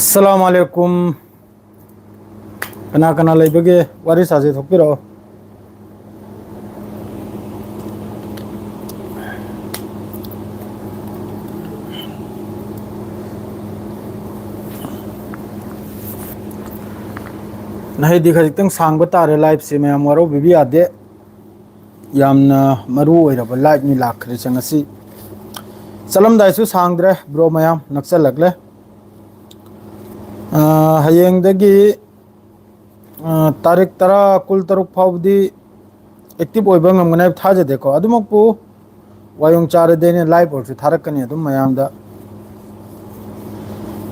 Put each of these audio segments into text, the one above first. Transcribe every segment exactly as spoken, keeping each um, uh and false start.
ꯑꯁꯂꯥꯃꯨ ꯑꯂꯥꯏꯀꯨꯝ꯫ ꯀꯅꯥ ꯀꯅꯥ ꯂꯩꯕꯒꯦ? ꯋꯥꯔꯤ ꯁꯥꯁꯦ, ꯊꯣꯛꯄꯤꯔꯛꯑꯣ꯫ ꯅꯍꯩꯗꯤ ꯈꯖꯤꯛꯇꯪ ꯁꯥꯡꯕ ꯇꯥꯔꯦ ꯂꯥꯏꯞꯁꯦ, ꯃꯌꯥꯝ ꯋꯥꯔꯧꯕꯤꯕ ꯌꯥꯗꯦ꯫ ꯌꯥꯝꯅ ꯃꯔꯨ ꯑꯣꯏꯔꯕ ꯂꯥꯏꯞꯅꯤ ꯂꯥꯛꯈ꯭ꯔꯤꯁꯦ ꯉꯁꯤ꯫ ꯆꯠꯂꯝꯗꯥꯏꯁꯨ ꯁꯥꯡꯗ꯭ꯔꯦ ꯕ꯭ꯔꯣ, ꯃꯌꯥꯝ ꯅꯛꯁꯜꯂꯛꯂꯦ꯫ ꯑ, ꯍꯌꯦꯡꯗꯒꯤ, ꯑ, ꯇꯥꯔꯤꯛ ꯇꯔꯥ, ꯀꯨꯟ ꯇꯔꯨꯛ ꯐꯥꯎꯕꯗꯤ ꯑꯦꯛꯇꯤꯚ ꯑꯣꯏꯕ ꯉꯝꯒꯅꯤ ꯍꯥꯏꯕ ꯊꯥꯖꯗꯦꯀꯣ꯫ ꯑꯗꯨꯃꯛꯄꯨ ꯋꯥꯌꯣꯡ ꯆꯥꯔꯗꯤ ꯑꯩꯅ ꯂꯥꯏꯚ ꯑꯣꯏꯔꯁꯨ ꯊꯥꯔꯛꯀꯅꯤ ꯑꯗꯨꯝ ꯃꯌꯥꯝꯗ꯫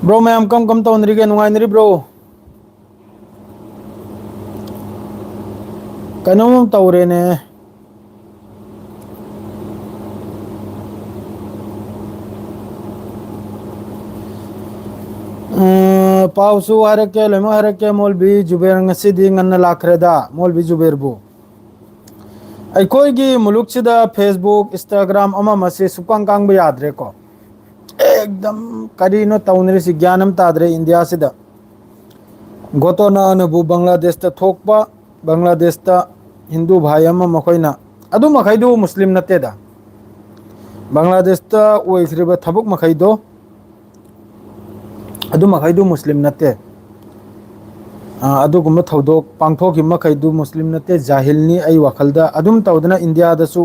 ꯕ꯭ꯔꯣ, ꯃꯌꯥꯝ ꯀꯔꯝ ꯀꯔꯝ ꯇꯧꯅꯔꯤꯒꯦ? ꯅꯨꯡꯉꯥꯏꯅꯔꯤꯕ꯭ꯔꯣ? ꯀꯩꯅꯣꯝ ꯇꯧꯔꯦꯅꯦ꯫ ꯎꯝ, ꯄꯥꯎꯁꯨ ꯍꯥꯏꯔꯛꯀꯦ, ꯂꯣꯏꯅꯃꯛ ꯍꯥꯏꯔꯛꯀꯦ꯫ ꯃꯣꯜꯕꯤ ꯖꯨꯕꯦꯔ ꯉꯁꯤꯗꯤ ꯉꯟꯅ ꯂꯥꯛꯈ꯭ꯔꯦꯗ, ꯃꯣꯜꯕꯤ ꯖꯨꯕꯦꯔꯕꯨ꯫ ꯑꯩꯈꯣꯏꯒꯤ ꯃꯨꯂꯨꯛꯁꯤꯗ Facebook, Instagram ꯑꯃ ꯑꯃꯁꯦ ꯁꯨꯛꯀꯥꯡ ꯀꯥꯡꯕ ꯌꯥꯗ꯭ꯔꯦꯀꯣ꯫ ꯑꯦꯛꯗꯝ ꯀꯔꯤꯅꯣ ꯇꯧꯅꯔꯤꯁꯤ, ꯒ꯭ꯌꯥꯟ ꯑꯃ ꯇꯥꯗ꯭ꯔꯦ ꯏꯟꯗꯤꯌꯥꯁꯤꯗ꯫ ꯒꯣꯇꯣꯅꯥꯅꯕꯨ ꯕꯪꯒ꯭ꯂꯥꯗꯦꯁꯇ ꯊꯣꯛꯄ, ꯕꯪꯒ꯭ꯂꯥꯗꯦꯁꯇ ꯍꯤꯟꯗꯨ ꯚꯥꯏ ꯑꯃ ꯃꯈꯣꯏꯅ, ꯑꯗꯨ ꯃꯈꯩꯗꯨ ꯃꯨꯁꯂꯤꯝ ꯅꯠꯇꯦꯗ꯫ ꯕꯪꯒ꯭ꯂꯥꯗꯦꯁꯇ ꯑꯣꯏꯈ꯭ꯔꯤꯕ ꯊꯕꯛ ꯃꯈꯩꯗꯣ, ꯑꯗꯨ ꯃꯈꯩꯗꯨ ꯃꯨꯁꯂꯤꯝ ꯅꯠꯇꯦ꯫ ꯑ, ꯑꯗꯨꯒꯨꯝꯕ ꯊꯧꯗꯣꯛ ꯄꯥꯡꯊꯣꯛꯈꯤꯕ ꯃꯈꯩꯗꯨ ꯃꯨꯁꯂꯤꯝ ꯅꯠꯇꯦ, ꯖꯥꯍꯤꯜꯅꯤ꯫ ꯑꯩ ꯋꯥꯈꯜꯗ ꯑꯗꯨꯝ ꯇꯧꯗꯅ ꯏꯟꯗꯤꯌꯥꯗꯁꯨ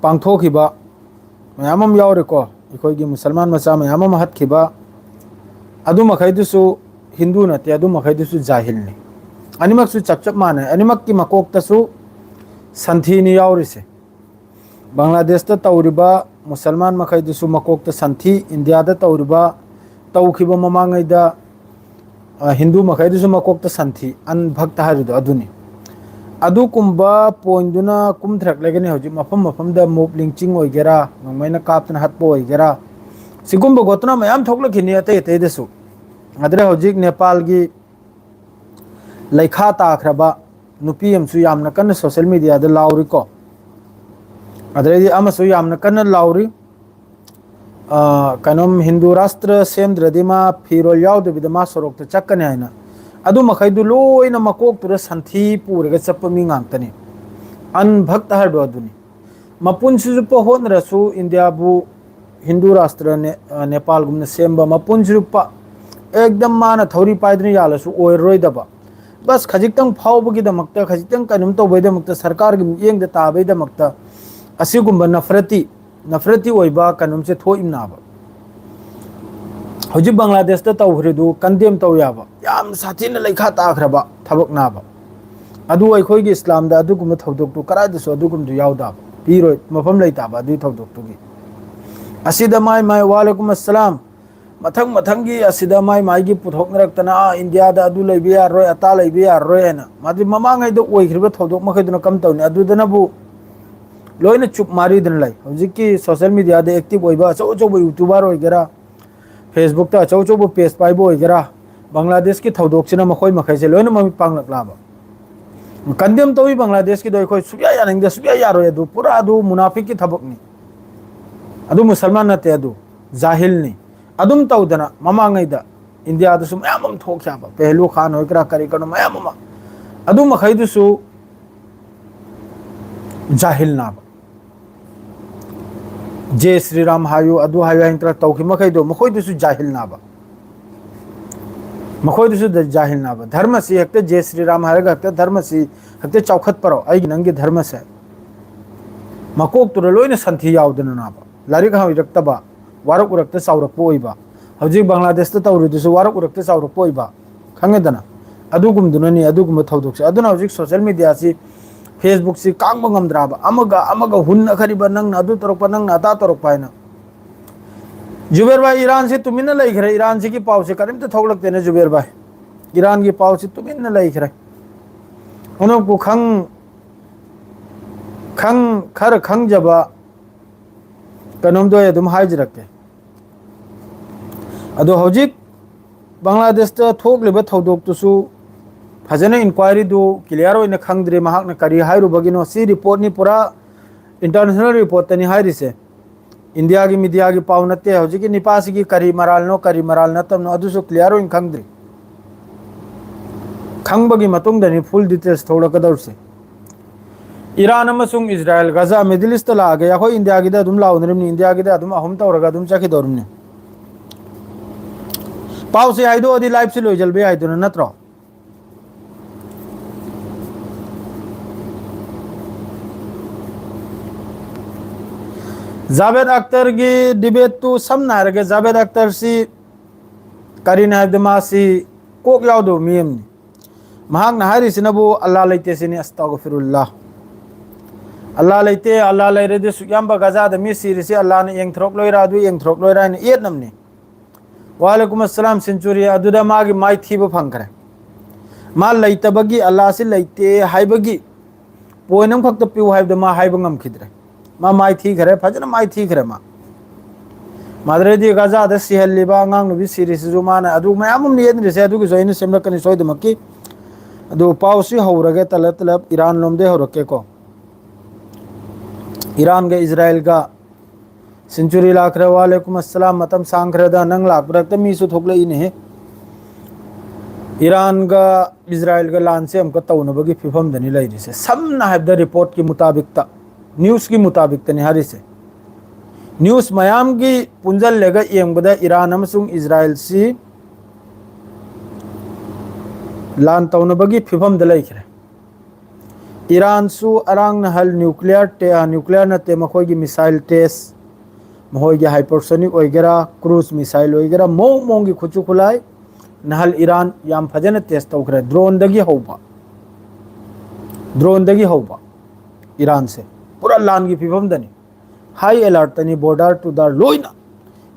ꯄꯥꯡꯊꯣꯛꯈꯤꯕ ꯃꯌꯥꯝ ꯑꯃ ꯌꯥꯎꯔꯦꯀꯣ꯫ ꯑꯩꯈꯣꯏꯒꯤ ꯃꯨꯁꯜꯃꯥꯟ ꯃꯆꯥ ꯃꯌꯥꯝ ꯑꯃ ꯍꯠꯈꯤꯕ, ꯑꯗꯨ ꯃꯈꯩꯗꯨꯁꯨ ꯍꯤꯟꯗꯨ ꯅꯠꯇꯦ, ꯑꯗꯨ ꯃꯈꯩꯗꯨꯁꯨ ꯖꯥꯍꯤꯜꯅꯤ꯫ ꯑꯅꯤꯃꯛꯁꯨ ꯆꯞ ꯆꯞ ꯃꯥꯟꯅꯩ, ꯑꯅꯤꯃꯛꯀꯤ ꯃꯀꯣꯛꯇꯁꯨ ꯁꯟꯊꯤꯅꯤ ꯌꯥꯎꯔꯤꯁꯦ꯫ ꯕꯪꯒ꯭ꯂꯥꯗꯦꯁꯇ ꯇꯧꯔꯤꯕ ꯃꯨꯁꯜꯃꯥꯟ ꯃꯈꯩꯗꯨꯁꯨ ꯃꯀꯣꯛꯇ ꯁꯟꯊꯤ, ꯏꯟꯗꯤꯌꯥꯗ ꯇꯧꯔꯤꯕ, ꯇꯧꯈꯤꯕ ꯃꯃꯥꯡꯉꯩꯗ, ꯑ, ꯍꯤꯟꯗꯨ ꯃꯈꯩꯗꯨꯁꯨ ꯃꯀꯣꯛꯇ ꯁꯟꯊꯤ, ꯑꯟꯚꯛꯇ ꯍꯥꯏꯔꯤꯗꯣ ꯑꯗꯨꯅꯤ꯫ ꯑꯗꯨꯒꯨꯝꯕ ꯄꯣꯏꯟꯗꯨꯅ ꯀꯨꯝꯊꯔꯛꯂꯒꯅꯤ ꯍꯧꯖꯤꯛ ꯃꯐꯝ ꯃꯐꯝꯗ ꯃꯣꯞ ꯂꯤꯡꯆꯤꯡ ꯑꯣꯏꯒꯦꯔꯥ, ꯅꯣꯡꯃꯩꯅ ꯀꯥꯞꯇꯅ ꯍꯥꯠꯄ ꯑꯣꯏꯒꯦꯔꯥ, ꯁꯤꯒꯨꯝꯕ ꯒꯣꯇꯅꯥ ꯃꯌꯥꯝ ꯊꯣꯛꯂꯛꯈꯤꯅꯤ ꯑꯇꯩ ꯑꯇꯩꯗꯁꯨ꯫ ꯑꯗꯨꯅ ꯍꯧꯖꯤꯛ ꯅꯦꯄꯥꯜꯒꯤ ꯂꯩꯈꯥ ꯇꯥꯈ꯭ꯔꯕ ꯅꯨꯄꯤ ꯑꯃꯁꯨ ꯌꯥꯝꯅ ꯀꯟꯅ ꯁꯣꯁꯦꯜ ꯃꯦꯗꯤꯌꯥꯗ ꯂꯥꯎꯔꯤꯀꯣ꯫ ꯑꯗꯩꯗꯤ ꯑꯃꯁꯨ ꯌꯥꯝꯅ ꯀꯟꯅ ꯂꯥꯎꯔꯤ, ꯑ, ꯀꯩꯅꯣꯝ ꯍꯤꯟꯗꯨ ꯔꯥꯁꯇ꯭ꯔ ꯁꯦꯝꯗ꯭ꯔꯗꯤ ꯃꯥ ꯐꯤꯔꯣꯜ ꯌꯥꯎꯗꯕꯤꯗ ꯃꯥ ꯁꯣꯔꯣꯛꯇ ꯆꯠꯀꯅꯤ ꯍꯥꯏꯅ, ꯑꯗꯨ ꯃꯈꯩꯗꯨ ꯂꯣꯏꯅ ꯃꯀꯣꯛꯇꯨꯗ ꯁꯟꯊꯤ ꯄꯨꯔꯒ ꯆꯠꯄ ꯃꯤ ꯉꯥꯛꯇꯅꯤ꯫ ꯑꯟꯚꯛꯇ ꯍꯥꯏꯕꯗꯣ ꯑꯗꯨꯅꯤ꯫ ꯃꯄꯨꯟꯁꯤ ꯆꯨꯞꯄ ꯍꯣꯠꯅꯔꯁꯨ ꯏꯟꯗꯤꯌꯥꯕꯨ ꯍꯤꯟꯗꯨ ꯔꯥꯁꯇ꯭ꯔ ꯅꯦ-, ꯑ, ꯅꯦꯄꯥꯜꯒꯨꯝꯅ ꯁꯦꯝꯕ ꯃꯄꯨꯟꯁꯤ ꯆꯨꯞꯄ ꯑꯦꯛꯗꯝ ꯃꯥꯅ ꯊꯧꯔꯤ ꯄꯥꯏꯗꯨꯅ ꯌꯥꯜꯂꯁꯨ ꯑꯣꯏꯔꯔꯣꯏꯗꯕ꯫ ꯕꯁ ꯈꯖꯤꯛꯇꯪ ꯐꯥꯎꯕꯒꯤꯗꯃꯛꯇ, ꯈꯖꯤꯛꯇꯪ ꯀꯩꯅꯣꯝ ꯇꯧꯕꯒꯤꯗꯃꯛꯇ, ꯁꯔꯀꯥꯔꯒꯤ ꯃꯤꯠꯌꯦꯡꯗ ꯇꯥꯕꯒꯤꯗꯃꯛꯇ ꯑꯁꯤꯒꯨꯝꯕ ꯅꯐꯔꯇꯤ, ꯅꯐꯔꯇꯤ ꯑꯣꯏꯕ ꯀꯩꯅꯣꯝꯁꯦ ꯊꯣꯛꯏꯝꯅꯥꯕ꯫ ꯍꯧꯖꯤꯛ ꯕꯪꯒ꯭ꯂꯥꯗꯦꯁꯇ ꯇꯧꯈ꯭ꯔꯤꯗꯨ ꯀꯟꯗꯦꯝ ꯇꯧ ꯌꯥꯕ, ꯌꯥꯝ ꯁꯥꯊꯤꯅ ꯂꯩꯈꯥ ꯇꯥꯈ꯭ꯔꯕ ꯊꯕꯛꯅꯥꯕ꯫ ꯑꯗꯨ ꯑꯩꯈꯣꯏꯒꯤ ꯏꯁꯂꯥꯝꯗ ꯑꯗꯨꯒꯨꯝꯕ ꯊꯧꯗꯣꯛꯇꯨ ꯀꯗꯥꯏꯗꯁꯨ ꯑꯗꯨꯒꯨꯝꯕꯗꯨ ꯌꯥꯎꯗꯕ, ꯄꯤꯔꯣꯏ, ꯃꯐꯝ ꯂꯩꯇꯕ ꯑꯗꯨꯒꯤ ꯊꯧꯗꯣꯛꯇꯨꯒꯤ꯫ ꯑꯁꯤꯗ ꯃꯥꯏ ꯃꯥꯏ, ꯋꯥꯂꯩꯀꯨꯝ ꯑꯁꯂꯥꯝ, ꯃꯊꯪ ꯃꯊꯪꯒꯤ ꯑꯁꯤꯗ ꯃꯥꯏ ꯃꯥꯏꯒꯤ ꯄꯨꯊꯣꯛꯅꯔꯛꯇꯅ, "ꯑꯥ, ꯏꯟꯗꯤꯌꯥꯗ ꯑꯗꯨ ꯂꯩꯕ ꯌꯥꯔꯔꯣꯏ, ꯑꯇꯥ ꯂꯩꯕ ꯌꯥꯔꯔꯣꯏ" ꯍꯥꯏꯅ꯫ ꯃꯗꯨ ꯃꯃꯥꯡꯉꯩꯗ ꯑꯣꯏꯈ꯭ꯔꯤꯕ ꯊꯧꯗꯣꯛ ꯃꯈꯩꯗꯨꯅ ꯀꯝ ꯇꯧꯅꯤ? ꯑꯗꯨꯗꯅꯕꯨ ꯂꯣꯏꯅ ꯆꯨꯞ ꯃꯥꯔꯤꯗꯨꯅ ꯂꯩ꯫ ꯍꯧꯖꯤꯛꯀꯤ ꯁꯣꯁꯦꯜ ꯃꯤꯗꯤꯌꯥꯗ ꯑꯦꯛꯇꯤꯚ ꯑꯣꯏꯕ ꯑꯆꯧ ꯑꯆꯧꯕ ꯌꯨꯇꯨꯕꯔ ꯑꯣꯏꯒꯦꯔꯥ, ꯐꯦꯁꯕꯨꯛꯇ ꯑꯆꯧ ꯑꯆꯧꯕ ꯄꯦꯖ ꯄꯥꯏꯕ ꯑꯣꯏꯒꯦꯔꯥ, ꯕꯪꯒ꯭ꯂꯥꯗꯦꯁꯀꯤ ꯊꯧꯗꯣꯛꯁꯤꯅ ꯃꯈꯣꯏ ꯃꯈꯩꯁꯦ ꯂꯣꯏꯅ ꯃꯃꯤꯠ ꯄꯥꯡꯂꯛꯂꯕ꯫ ꯀꯟꯗꯦꯝ ꯇꯧꯏ ꯕꯪꯒ꯭ꯂꯥꯗꯦꯁꯀꯤꯗꯣ ꯑꯩꯈꯣꯏ ꯁꯨꯛꯌꯥ ꯌꯥꯅꯤꯡꯗꯦ, ꯁꯨꯛꯌꯥ ꯌꯥꯔꯣꯏ꯫ ꯑꯗꯨ ꯄꯨꯔꯥ ꯑꯗꯨ ꯃꯨꯅꯥꯐꯤꯛꯀꯤ ꯊꯕꯛꯅꯤ꯫ ꯑꯗꯨ ꯃꯨꯁꯜꯃꯥꯟ ꯅꯠꯇꯦ, ꯑꯗꯨ ꯖꯥꯍꯤꯜꯅꯤ꯫ ꯑꯗꯨꯝ ꯇꯧꯗꯅ ꯃꯃꯥꯡꯉꯩꯗ ꯏꯟꯗꯤꯌꯥꯗꯁꯨ ꯃꯌꯥꯝ ꯑꯃ ꯊꯣꯛꯈꯤꯕ, ꯄꯦꯍꯂꯨ ꯈꯥꯟ ꯑꯣꯏꯒꯦꯔꯥ ꯀꯔꯤ ꯀꯔꯤꯅꯣ ꯃꯌꯥꯝ ꯑꯃ, ꯑꯗꯨ ꯃꯈꯩꯗꯨꯁꯨ ꯖꯥꯍꯤꯜꯅꯥꯕ꯫ ꯖꯦ ꯁ꯭ꯔꯤꯔꯥꯝ ꯍꯥꯏꯌꯨ, ꯑꯗꯨ ꯍꯥꯏꯌꯨ ꯍꯥꯏꯅ ꯇꯧꯈꯤꯕ ꯃꯈꯩꯗꯣ, ꯃꯈꯣꯏꯗꯨꯁꯨ ꯖꯥꯍꯤꯜꯅꯥꯕ꯫ ꯃꯈꯣꯏꯗꯨꯁꯨ ꯖꯥꯍꯤꯜꯅꯥꯕ꯫ ꯙꯔꯃꯁꯤ ꯍꯦꯛꯇ ꯖꯦ ꯁ꯭ꯔꯤꯔꯥꯝ ꯍꯥꯏꯔꯒ ꯍꯦꯛꯇ ꯙꯔꯃꯁꯤ ꯍꯦꯛꯇ ꯆꯥꯎꯈꯠꯄꯔꯣ? ꯑꯩꯒꯤ ꯅꯪꯒꯤ ꯙꯔꯃꯁꯦ ꯃꯀꯣꯛꯇꯨꯗ ꯂꯣꯏꯅ ꯁꯟꯊꯤ ꯌꯥꯎꯗꯅ ꯅꯥꯕ, ꯂꯥꯏꯔꯤꯛ ꯍꯩꯔꯛꯇꯕ, ꯋꯥꯔꯛ ꯎꯔꯛꯇ ꯆꯥꯎꯔꯛꯄ ꯑꯣꯏꯕ꯫ ꯍꯧꯖꯤꯛ ꯕꯪꯒ꯭ꯂꯥꯗꯦꯁꯇ ꯇꯧꯔꯤꯗꯨꯁꯨ ꯋꯥꯔꯛ ꯎꯔꯛꯇ ꯆꯥꯎꯔꯛꯄ ꯑꯣꯏꯕ, ꯈꯪꯉꯦꯗꯅ? ꯑꯗꯨꯒꯨꯝꯗꯨꯅꯅꯤ ꯑꯗꯨꯒꯨꯝꯕ ꯊꯧꯗꯣꯛꯁꯦ꯫ ꯑꯗꯨꯅ ꯍꯧꯖꯤꯛ ꯁꯣꯁꯦꯜ ꯃꯤꯗꯤꯌꯥꯁꯤ, ꯐꯦꯁꯕꯨꯛꯁꯤ ꯀꯥꯡꯕ ꯉꯝꯗ꯭ꯔꯕ, ꯑꯃꯒ ꯑꯃꯒ ꯍꯨꯟꯅꯈ꯭ꯔꯤꯕ, "ꯅꯪꯅ ꯑꯗꯨ ꯇꯧꯔꯛꯄ, ꯅꯪꯅ ꯑꯗꯥ ꯇꯧꯔꯛꯄ" ꯍꯥꯏꯅ꯫ ꯖꯨꯕꯦꯔ ꯚꯥꯏ, ꯏꯔꯥꯟꯁꯤ ꯇꯨꯃꯤꯟꯅ ꯂꯩꯈ꯭ꯔꯦ꯫ ꯏꯔꯥꯟꯁꯤꯒꯤ ꯄꯥꯎꯁꯤ ꯀꯔꯤꯝꯇ ꯊꯣꯛꯂꯛꯇꯦꯅꯦ ꯖꯨꯕꯦꯔ ꯚꯥꯏ꯫ ꯏꯔꯥꯟꯒꯤ ꯄꯥꯎꯁꯤ ꯇꯨꯃꯤꯟꯅ ꯂꯩꯈ꯭ꯔꯦ꯫ ꯑꯅꯣꯛꯄꯨ ꯈꯪ-, ꯈꯪ-, ꯈꯔ ꯈꯪꯖꯕ ꯀꯩꯅꯣꯝꯗꯣ ꯑꯩ ꯑꯗꯨꯝ ꯍꯥꯏꯖꯔꯛꯀꯦ꯫ ꯑꯗꯣ ꯍꯧꯖꯤꯛ ꯕꯪꯒ꯭ꯂꯥꯗꯦꯁꯇ ꯊꯣꯛꯂꯤꯕ ꯊꯧꯗꯣꯛꯇꯨꯁꯨ ꯐꯖꯅ ꯏꯟꯀ꯭ꯋꯥꯏꯔꯤꯗꯨ ꯀ꯭ꯂꯤꯌꯥꯔ ꯑꯣꯏꯅ ꯈꯪꯗ꯭ꯔꯤ꯫ ꯃꯍꯥꯛꯅ ꯀꯔꯤ ꯍꯥꯏꯔꯨꯕꯒꯤꯅꯣ? ꯁꯤ ꯔꯤꯄꯣꯔꯠꯅꯤ, ꯄꯨꯔꯥ ꯏꯟꯇꯔꯅꯦꯁꯅꯦꯜ ꯔꯤꯄꯣꯔꯠꯇꯅꯤ ꯍꯥꯏꯔꯤꯁꯦ꯫ ꯏꯟꯗꯤꯌꯥꯒꯤ ꯃꯤꯗꯤꯌꯥꯒꯤ ꯄꯥꯎ ꯅꯠꯇꯦ꯫ ꯍꯧꯖꯤꯛꯀꯤ ꯅꯤꯄꯥꯁꯤꯒꯤ ꯀꯔꯤ ꯃꯔꯥꯜꯅꯣ, ꯀꯔꯤ ꯃꯔꯥꯜ ꯅꯠꯇꯕꯅꯣ, ꯑꯗꯨꯁꯨ clear ꯑꯣꯏꯅ ꯈꯪꯗ꯭ꯔꯤ꯫ ꯈꯪꯕꯒꯤ ꯃꯇꯨꯡꯗꯅꯤ full details ꯊꯣꯛꯂꯛꯀꯗꯧꯔꯤꯁꯦ꯫ ꯏꯔꯥꯟ ꯑꯃꯁꯨꯡ ꯏꯖꯔꯥꯏꯜ, ꯒꯖꯥ, ꯃꯤꯗꯜ ꯏꯁꯇ ꯂꯥꯛꯑꯒꯦ꯫ ꯑꯩꯈꯣꯏ ꯏꯟꯗꯤꯌꯥꯒꯤꯗ ꯑꯗꯨꯝ ꯂꯥꯎꯅꯔꯤꯕꯅꯤ, ꯏꯟꯗꯤꯌꯥꯒꯤꯗ ꯑꯗꯨꯝ ꯑꯍꯨꯝ ꯇꯧꯔꯒ ꯑꯗꯨꯝ ꯆꯠꯈꯤꯗꯧꯔꯤꯕꯅꯤ꯫ ꯄꯥꯎꯁꯦ ꯍꯥꯏꯗꯣꯛꯑꯗꯤ live ꯁꯤ ꯂꯣꯏꯁꯤꯟꯕ ꯌꯥꯏꯗꯅ, ꯅꯠꯇ꯭ꯔꯣ? ꯖꯥꯕꯦꯗ ꯑꯈꯇꯔꯒꯤ debate ꯇꯨ ꯁꯝꯅ ꯍꯥꯏꯔꯒ, ꯖꯥꯕꯦꯗ ꯑꯈꯇꯔꯁꯤ ꯀꯔꯤꯅꯣ ꯍꯥꯏꯕꯗ, ꯃꯥꯁꯤ ꯀꯣꯛ ꯌꯥꯎꯗꯕ ꯃꯤ ꯑꯃꯅꯤ꯫ ꯃꯍꯥꯛꯅ ꯍꯥꯏꯔꯤꯁꯤꯅꯕꯨ ꯑꯜꯂꯥ ꯂꯩꯇꯦ ꯁꯤꯅꯤ꯫ ꯑꯁꯇꯒꯐꯤꯔꯨꯜꯂꯥ꯫ ꯑꯜꯂꯥ ꯂꯩꯇꯦ, ꯑꯜꯂꯥ ꯂꯩꯔꯗꯤ ꯁꯨꯛ ꯌꯥꯝꯕ ꯒꯖꯥꯗ ꯃꯤ ꯁꯤꯔꯤꯁꯤ ꯑꯜꯂꯥꯅ ꯌꯦꯡꯊꯣꯔꯛꯂꯣꯏꯔꯥ, ꯑꯗꯨ ꯌꯦꯡꯊꯣꯔꯛꯂꯣꯏꯔꯥ ꯍꯥꯏꯅ ꯌꯦꯠꯅꯕꯅꯤ꯫ ꯋꯥꯂꯦꯀꯨꯝ ꯑꯁꯂꯥꯝ ꯁꯦꯟꯆꯨꯔꯤ ꯑꯗꯨꯗ ꯃꯥꯒꯤ ꯃꯥꯏꯊꯤꯕ ꯐꯪꯈ꯭ꯔꯦ꯫ ꯃꯥ ꯂꯩꯇꯕꯒꯤ, ꯑꯜꯂꯥꯁꯤ ꯂꯩꯇꯦ ꯍꯥꯏꯕꯒꯤ point ꯑꯃꯈꯛꯇ ꯄꯤꯌꯨ ꯍꯥꯏꯕꯗ ꯃꯥ ꯍꯥꯏꯕ ꯉꯝꯈꯤꯗ꯭ꯔꯦ꯫ ꯃꯥ ꯃꯥꯏ ꯊꯤꯈ꯭ꯔꯦ, ꯐꯖꯅ ꯃꯥꯏ ꯊꯤꯈ꯭ꯔꯦ ꯃꯥ꯫ ꯃꯥꯗ꯭ꯔꯦꯗꯤ ꯒꯖꯥꯗ ꯁꯤꯍꯜꯂꯤꯕ ꯑꯉꯥꯡ ꯅꯨꯄꯤ ꯁꯤꯔꯤꯁꯤꯁꯨ ꯃꯥꯅ ꯑꯗꯨ ꯃꯌꯥꯝ ꯑꯃ ꯌꯦꯠꯅꯔꯤꯁꯦ, ꯑꯗꯨꯒꯤꯁꯨ ꯑꯩꯅ ꯁꯦꯝꯂꯛꯀꯅꯤ ꯁꯣꯏꯗꯃꯛꯀꯤ꯫ ꯑꯗꯨ ꯄꯥꯎꯁꯤ ꯍꯧꯔꯒ ꯇꯂꯞ ꯇꯂꯞ ꯏꯔꯥꯟ ꯂꯣꯝꯗꯩ ꯍꯧꯔꯛꯀꯦꯀꯣ꯫ ꯏꯔꯥꯟꯒ ꯏꯖꯔꯥꯏꯜꯒ ꯁꯦꯟꯆꯨꯔꯤ ꯂꯥꯛꯈ꯭ꯔꯦ꯫ ꯋꯥꯂꯦꯀꯨꯝ ꯑꯁꯂꯥꯝ, ꯃꯇꯝ ꯁꯥꯡꯈ꯭ꯔꯦꯗ, ꯅꯪ ꯂꯥꯛꯄꯗ ꯃꯤꯁꯨ ꯊꯣꯛꯂꯛꯏꯅꯦꯍꯦ꯫ ꯏꯔꯥꯟꯒ ꯏꯖꯔꯥꯏꯜꯒ ꯂꯥꯟꯁꯦ ꯑꯃꯨꯛꯀ ꯇꯧꯅꯕꯒꯤ ꯐꯤꯕꯝꯗꯅꯤ ꯂꯩꯔꯤꯁꯦ꯫ ꯁꯝꯅ ꯍꯥꯏꯔꯕꯗ reportꯀꯤ ꯃꯨꯇꯥꯕꯤꯛꯇ, newsꯀꯤ ꯃꯨꯇꯥꯕꯤꯛꯇꯅꯤ ꯍꯥꯏꯔꯤꯁꯦ꯫ News ꯃꯌꯥꯝꯒꯤ ꯄꯨꯟꯁꯤꯜꯂꯒ ꯌꯦꯡꯕꯗ ꯏꯔꯥꯟ ꯑꯃꯁꯨꯡ ꯏꯖꯔꯥꯏꯜꯁꯤ ꯂꯥꯟ ꯇꯧꯅꯕꯒꯤ ꯐꯤꯕꯝꯗ ꯂꯩꯈ꯭ꯔꯦ꯫ ꯏꯔꯥꯟꯁꯨ ꯑꯔꯥꯡ ꯅꯍꯜ nuclear te-, ꯑ, nuclear ꯅꯠꯇꯦ, ꯃꯈꯣꯏꯒꯤ missile test, ꯃꯈꯣꯏꯒꯤ hypersonic ꯑꯣꯏꯒꯦꯔꯥ, cruise missile ꯑꯣꯏꯒꯦꯔꯥ, ꯃꯑꯣꯡ ꯃꯑꯣꯡꯒꯤ ꯈꯨꯠꯁꯨ ꯈꯨꯠꯂꯥꯏ ꯅꯍꯜ ꯏꯔꯥꯟ ꯌꯥꯝ ꯐꯖꯅ test ꯇꯧꯈ꯭ꯔꯦ꯫ Droneꯗꯒꯤ ꯍꯧꯕ, droneꯗꯒꯤ ꯍꯧꯕ ꯏꯔꯥꯟꯁꯦ ꯄꯨꯔꯥ ꯂꯥꯟꯒꯤ ꯐꯤꯕꯝꯗꯅꯤ꯫ High alertꯇꯅꯤ, border to door ꯂꯣꯏꯅ,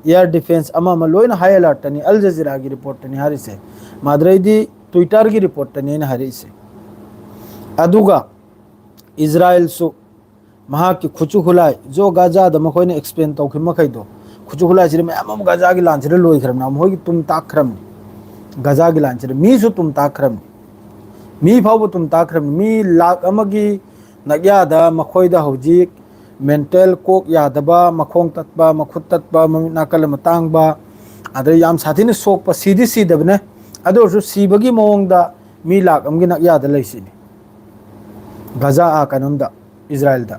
air defence ꯑꯃ ꯑꯃ ꯂꯣꯏꯅ high alertꯇꯅꯤ꯫ ꯑꯜ ꯖꯖꯤꯔꯥꯒꯤ reportꯇꯅꯤ ꯍꯥꯏꯔꯤꯁꯦ, ꯃꯥꯗ꯭ꯔꯩꯗꯤ Twitterꯒꯤ reportꯇꯅꯤ ꯑꯩꯅ ꯍꯥꯏꯔꯛꯏꯁꯦ꯫ ꯑꯗꯨꯒ ꯏꯖꯔꯥꯏꯜꯁꯨ ꯃꯍꯥꯛꯀꯤ ꯈꯨꯠꯁꯨ ꯈꯨꯠꯂꯥꯏ, ꯖꯣ ꯒꯥꯖꯥꯗ ꯃꯈꯣꯏꯅ expand ꯇꯧꯈꯤꯕ ꯃꯈꯩꯗꯣ, ꯈꯨꯠꯁꯨ ꯈꯨꯠꯂꯥꯏꯁꯤꯗꯤ ꯃꯌꯥꯝ ꯑꯃ ꯒꯥꯖꯥꯒꯤ ꯂꯥꯟꯁꯤꯗ ꯂꯣꯏꯈ꯭ꯔꯕꯅꯤ, ꯃꯈꯣꯏꯒꯤ ꯇꯨꯝ ꯇꯥꯛꯈ꯭ꯔꯕꯅꯤ꯫ ꯒꯥꯖꯥꯒꯤ ꯂꯥꯟꯁꯤꯗ ꯃꯤꯁꯨ ꯇꯨꯝ ꯇꯥꯛꯈ꯭ꯔꯕꯅꯤ, ꯃꯤ ꯐꯥꯎꯕ ꯇꯨꯝ ꯇꯥꯛꯈ꯭ꯔꯕꯅꯤ꯫ ꯃꯤ ꯂꯥꯛ ꯑꯃꯒꯤ ꯅꯛꯌꯥꯗ ꯃꯈꯣꯏꯗ ꯍꯧꯖꯤꯛ ꯃꯦꯟꯇꯦꯜ, ꯀꯣꯛ ꯌꯥꯗꯕ, ꯃꯈꯣꯡ ꯇꯠꯄ, ꯃꯈꯨꯠ ꯇꯠꯄ, ꯃꯃꯤꯠ ꯅꯥꯀꯜ ꯑꯃ ꯇꯥꯡꯕ, ꯑꯗꯩ ꯌꯥꯝ ꯁꯥꯊꯤꯅ ꯁꯣꯛꯄ, ꯁꯤꯗꯤ ꯁꯤꯗꯕꯅꯦ, ꯑꯗꯨ ꯑꯣꯏꯔꯁꯨ ꯁꯤꯕꯒꯤ ꯃꯑꯣꯡꯗ ꯃꯤ ꯂꯥꯛ ꯑꯃꯒꯤ ꯅꯛꯌꯥꯗ ꯂꯩꯁꯤꯅꯤ꯫ ꯒꯖꯥ, ꯑ, ꯀꯩꯅꯣꯝꯗ, ꯏꯖꯔꯥꯏꯜꯗ,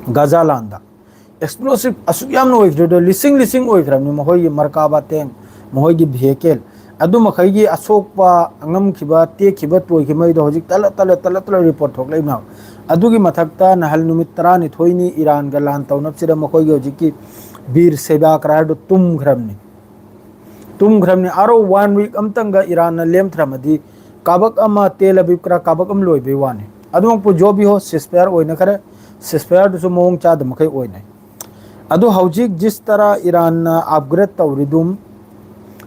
ꯒꯖꯥ ꯂꯥꯟꯗ ꯑꯦꯛꯁꯄ꯭ꯂꯣꯁꯤꯞ ꯑꯁꯨꯛ ꯌꯥꯝꯅ ꯑꯣꯏꯈ꯭ꯔꯦꯗꯣ, ꯂꯤꯁꯤꯡ ꯂꯤꯁꯤꯡ ꯑꯣꯏꯈ꯭ꯔꯕꯅꯤ ꯃꯈꯣꯏꯒꯤ ꯃꯔꯀꯥꯕꯥ ꯇꯦꯡ, ꯃꯈꯣꯏꯒꯤ ꯚꯤꯍꯦꯀꯦꯜ, ꯑꯗꯨ ꯃꯈꯩꯒꯤ ꯑꯁꯣꯛꯄ, ꯑꯉꯝꯈꯤꯕ, ꯇꯦꯛꯈꯤꯕ, ꯇꯣꯏꯈꯤꯕ ꯃꯩꯗꯣ ꯍꯧꯖꯤꯛ ꯇꯂꯠ ꯇꯂꯠ ꯇꯂꯠ ꯇꯂꯠ ꯔꯤꯄꯣꯔꯠ ꯊꯣꯛꯂꯛꯏꯕꯅ꯫ ꯑꯗꯨꯒꯤ ꯃꯊꯛꯇ ꯅꯍꯜ ꯅꯨꯃꯤꯠ ꯇꯔꯥꯅꯤꯊꯣꯏꯅꯤ ꯏꯔꯥꯟꯒ ꯂꯥꯟ ꯇꯧꯅꯕꯁꯤꯗ ꯃꯈꯣꯏꯒꯤ ꯍꯧꯖꯤꯛꯀꯤ ꯕꯤꯔ ꯁꯦꯕꯥꯀꯔꯥꯔꯗꯣ ꯇꯨꯝꯈ꯭ꯔꯕꯅꯤ꯫ ꯇꯨꯝꯈ꯭ꯔꯕꯅꯤ꯫ ꯑꯔꯣ ꯋꯥꯟ ꯋꯤꯛ ꯑꯃꯇꯪꯒ ꯏꯔꯥꯟꯅ ꯂꯦꯝꯊ꯭ꯔꯝꯃꯗꯤ ꯀꯥꯕꯛ ꯑꯃ ꯇꯦꯜ ꯑꯕꯤꯕꯀꯔꯥ ꯀꯥꯕꯛ ꯑꯃ ꯂꯣꯏꯕꯩ ꯋꯥꯅꯤ꯫ ꯑꯗꯨꯃꯛꯄꯨ ꯖꯣꯕꯤ ꯍꯣ ꯁꯤꯁꯐꯌꯥꯔ ꯑꯣꯏꯅꯈꯔꯦ꯫ ꯁꯤꯁꯐꯌꯥꯔꯗꯨꯁꯨ ꯃꯑꯣꯡ ꯆꯥꯗ ꯃꯈꯩ ꯑꯣꯏꯅꯩ꯫ ꯑꯗꯨ ꯍꯧꯖꯤꯛ ꯖꯤꯁ ꯇꯔꯥ ꯏꯔꯥꯟꯅ ꯑꯞꯒ꯭ꯔꯦꯗ ꯇꯧꯔꯤꯗꯨꯝ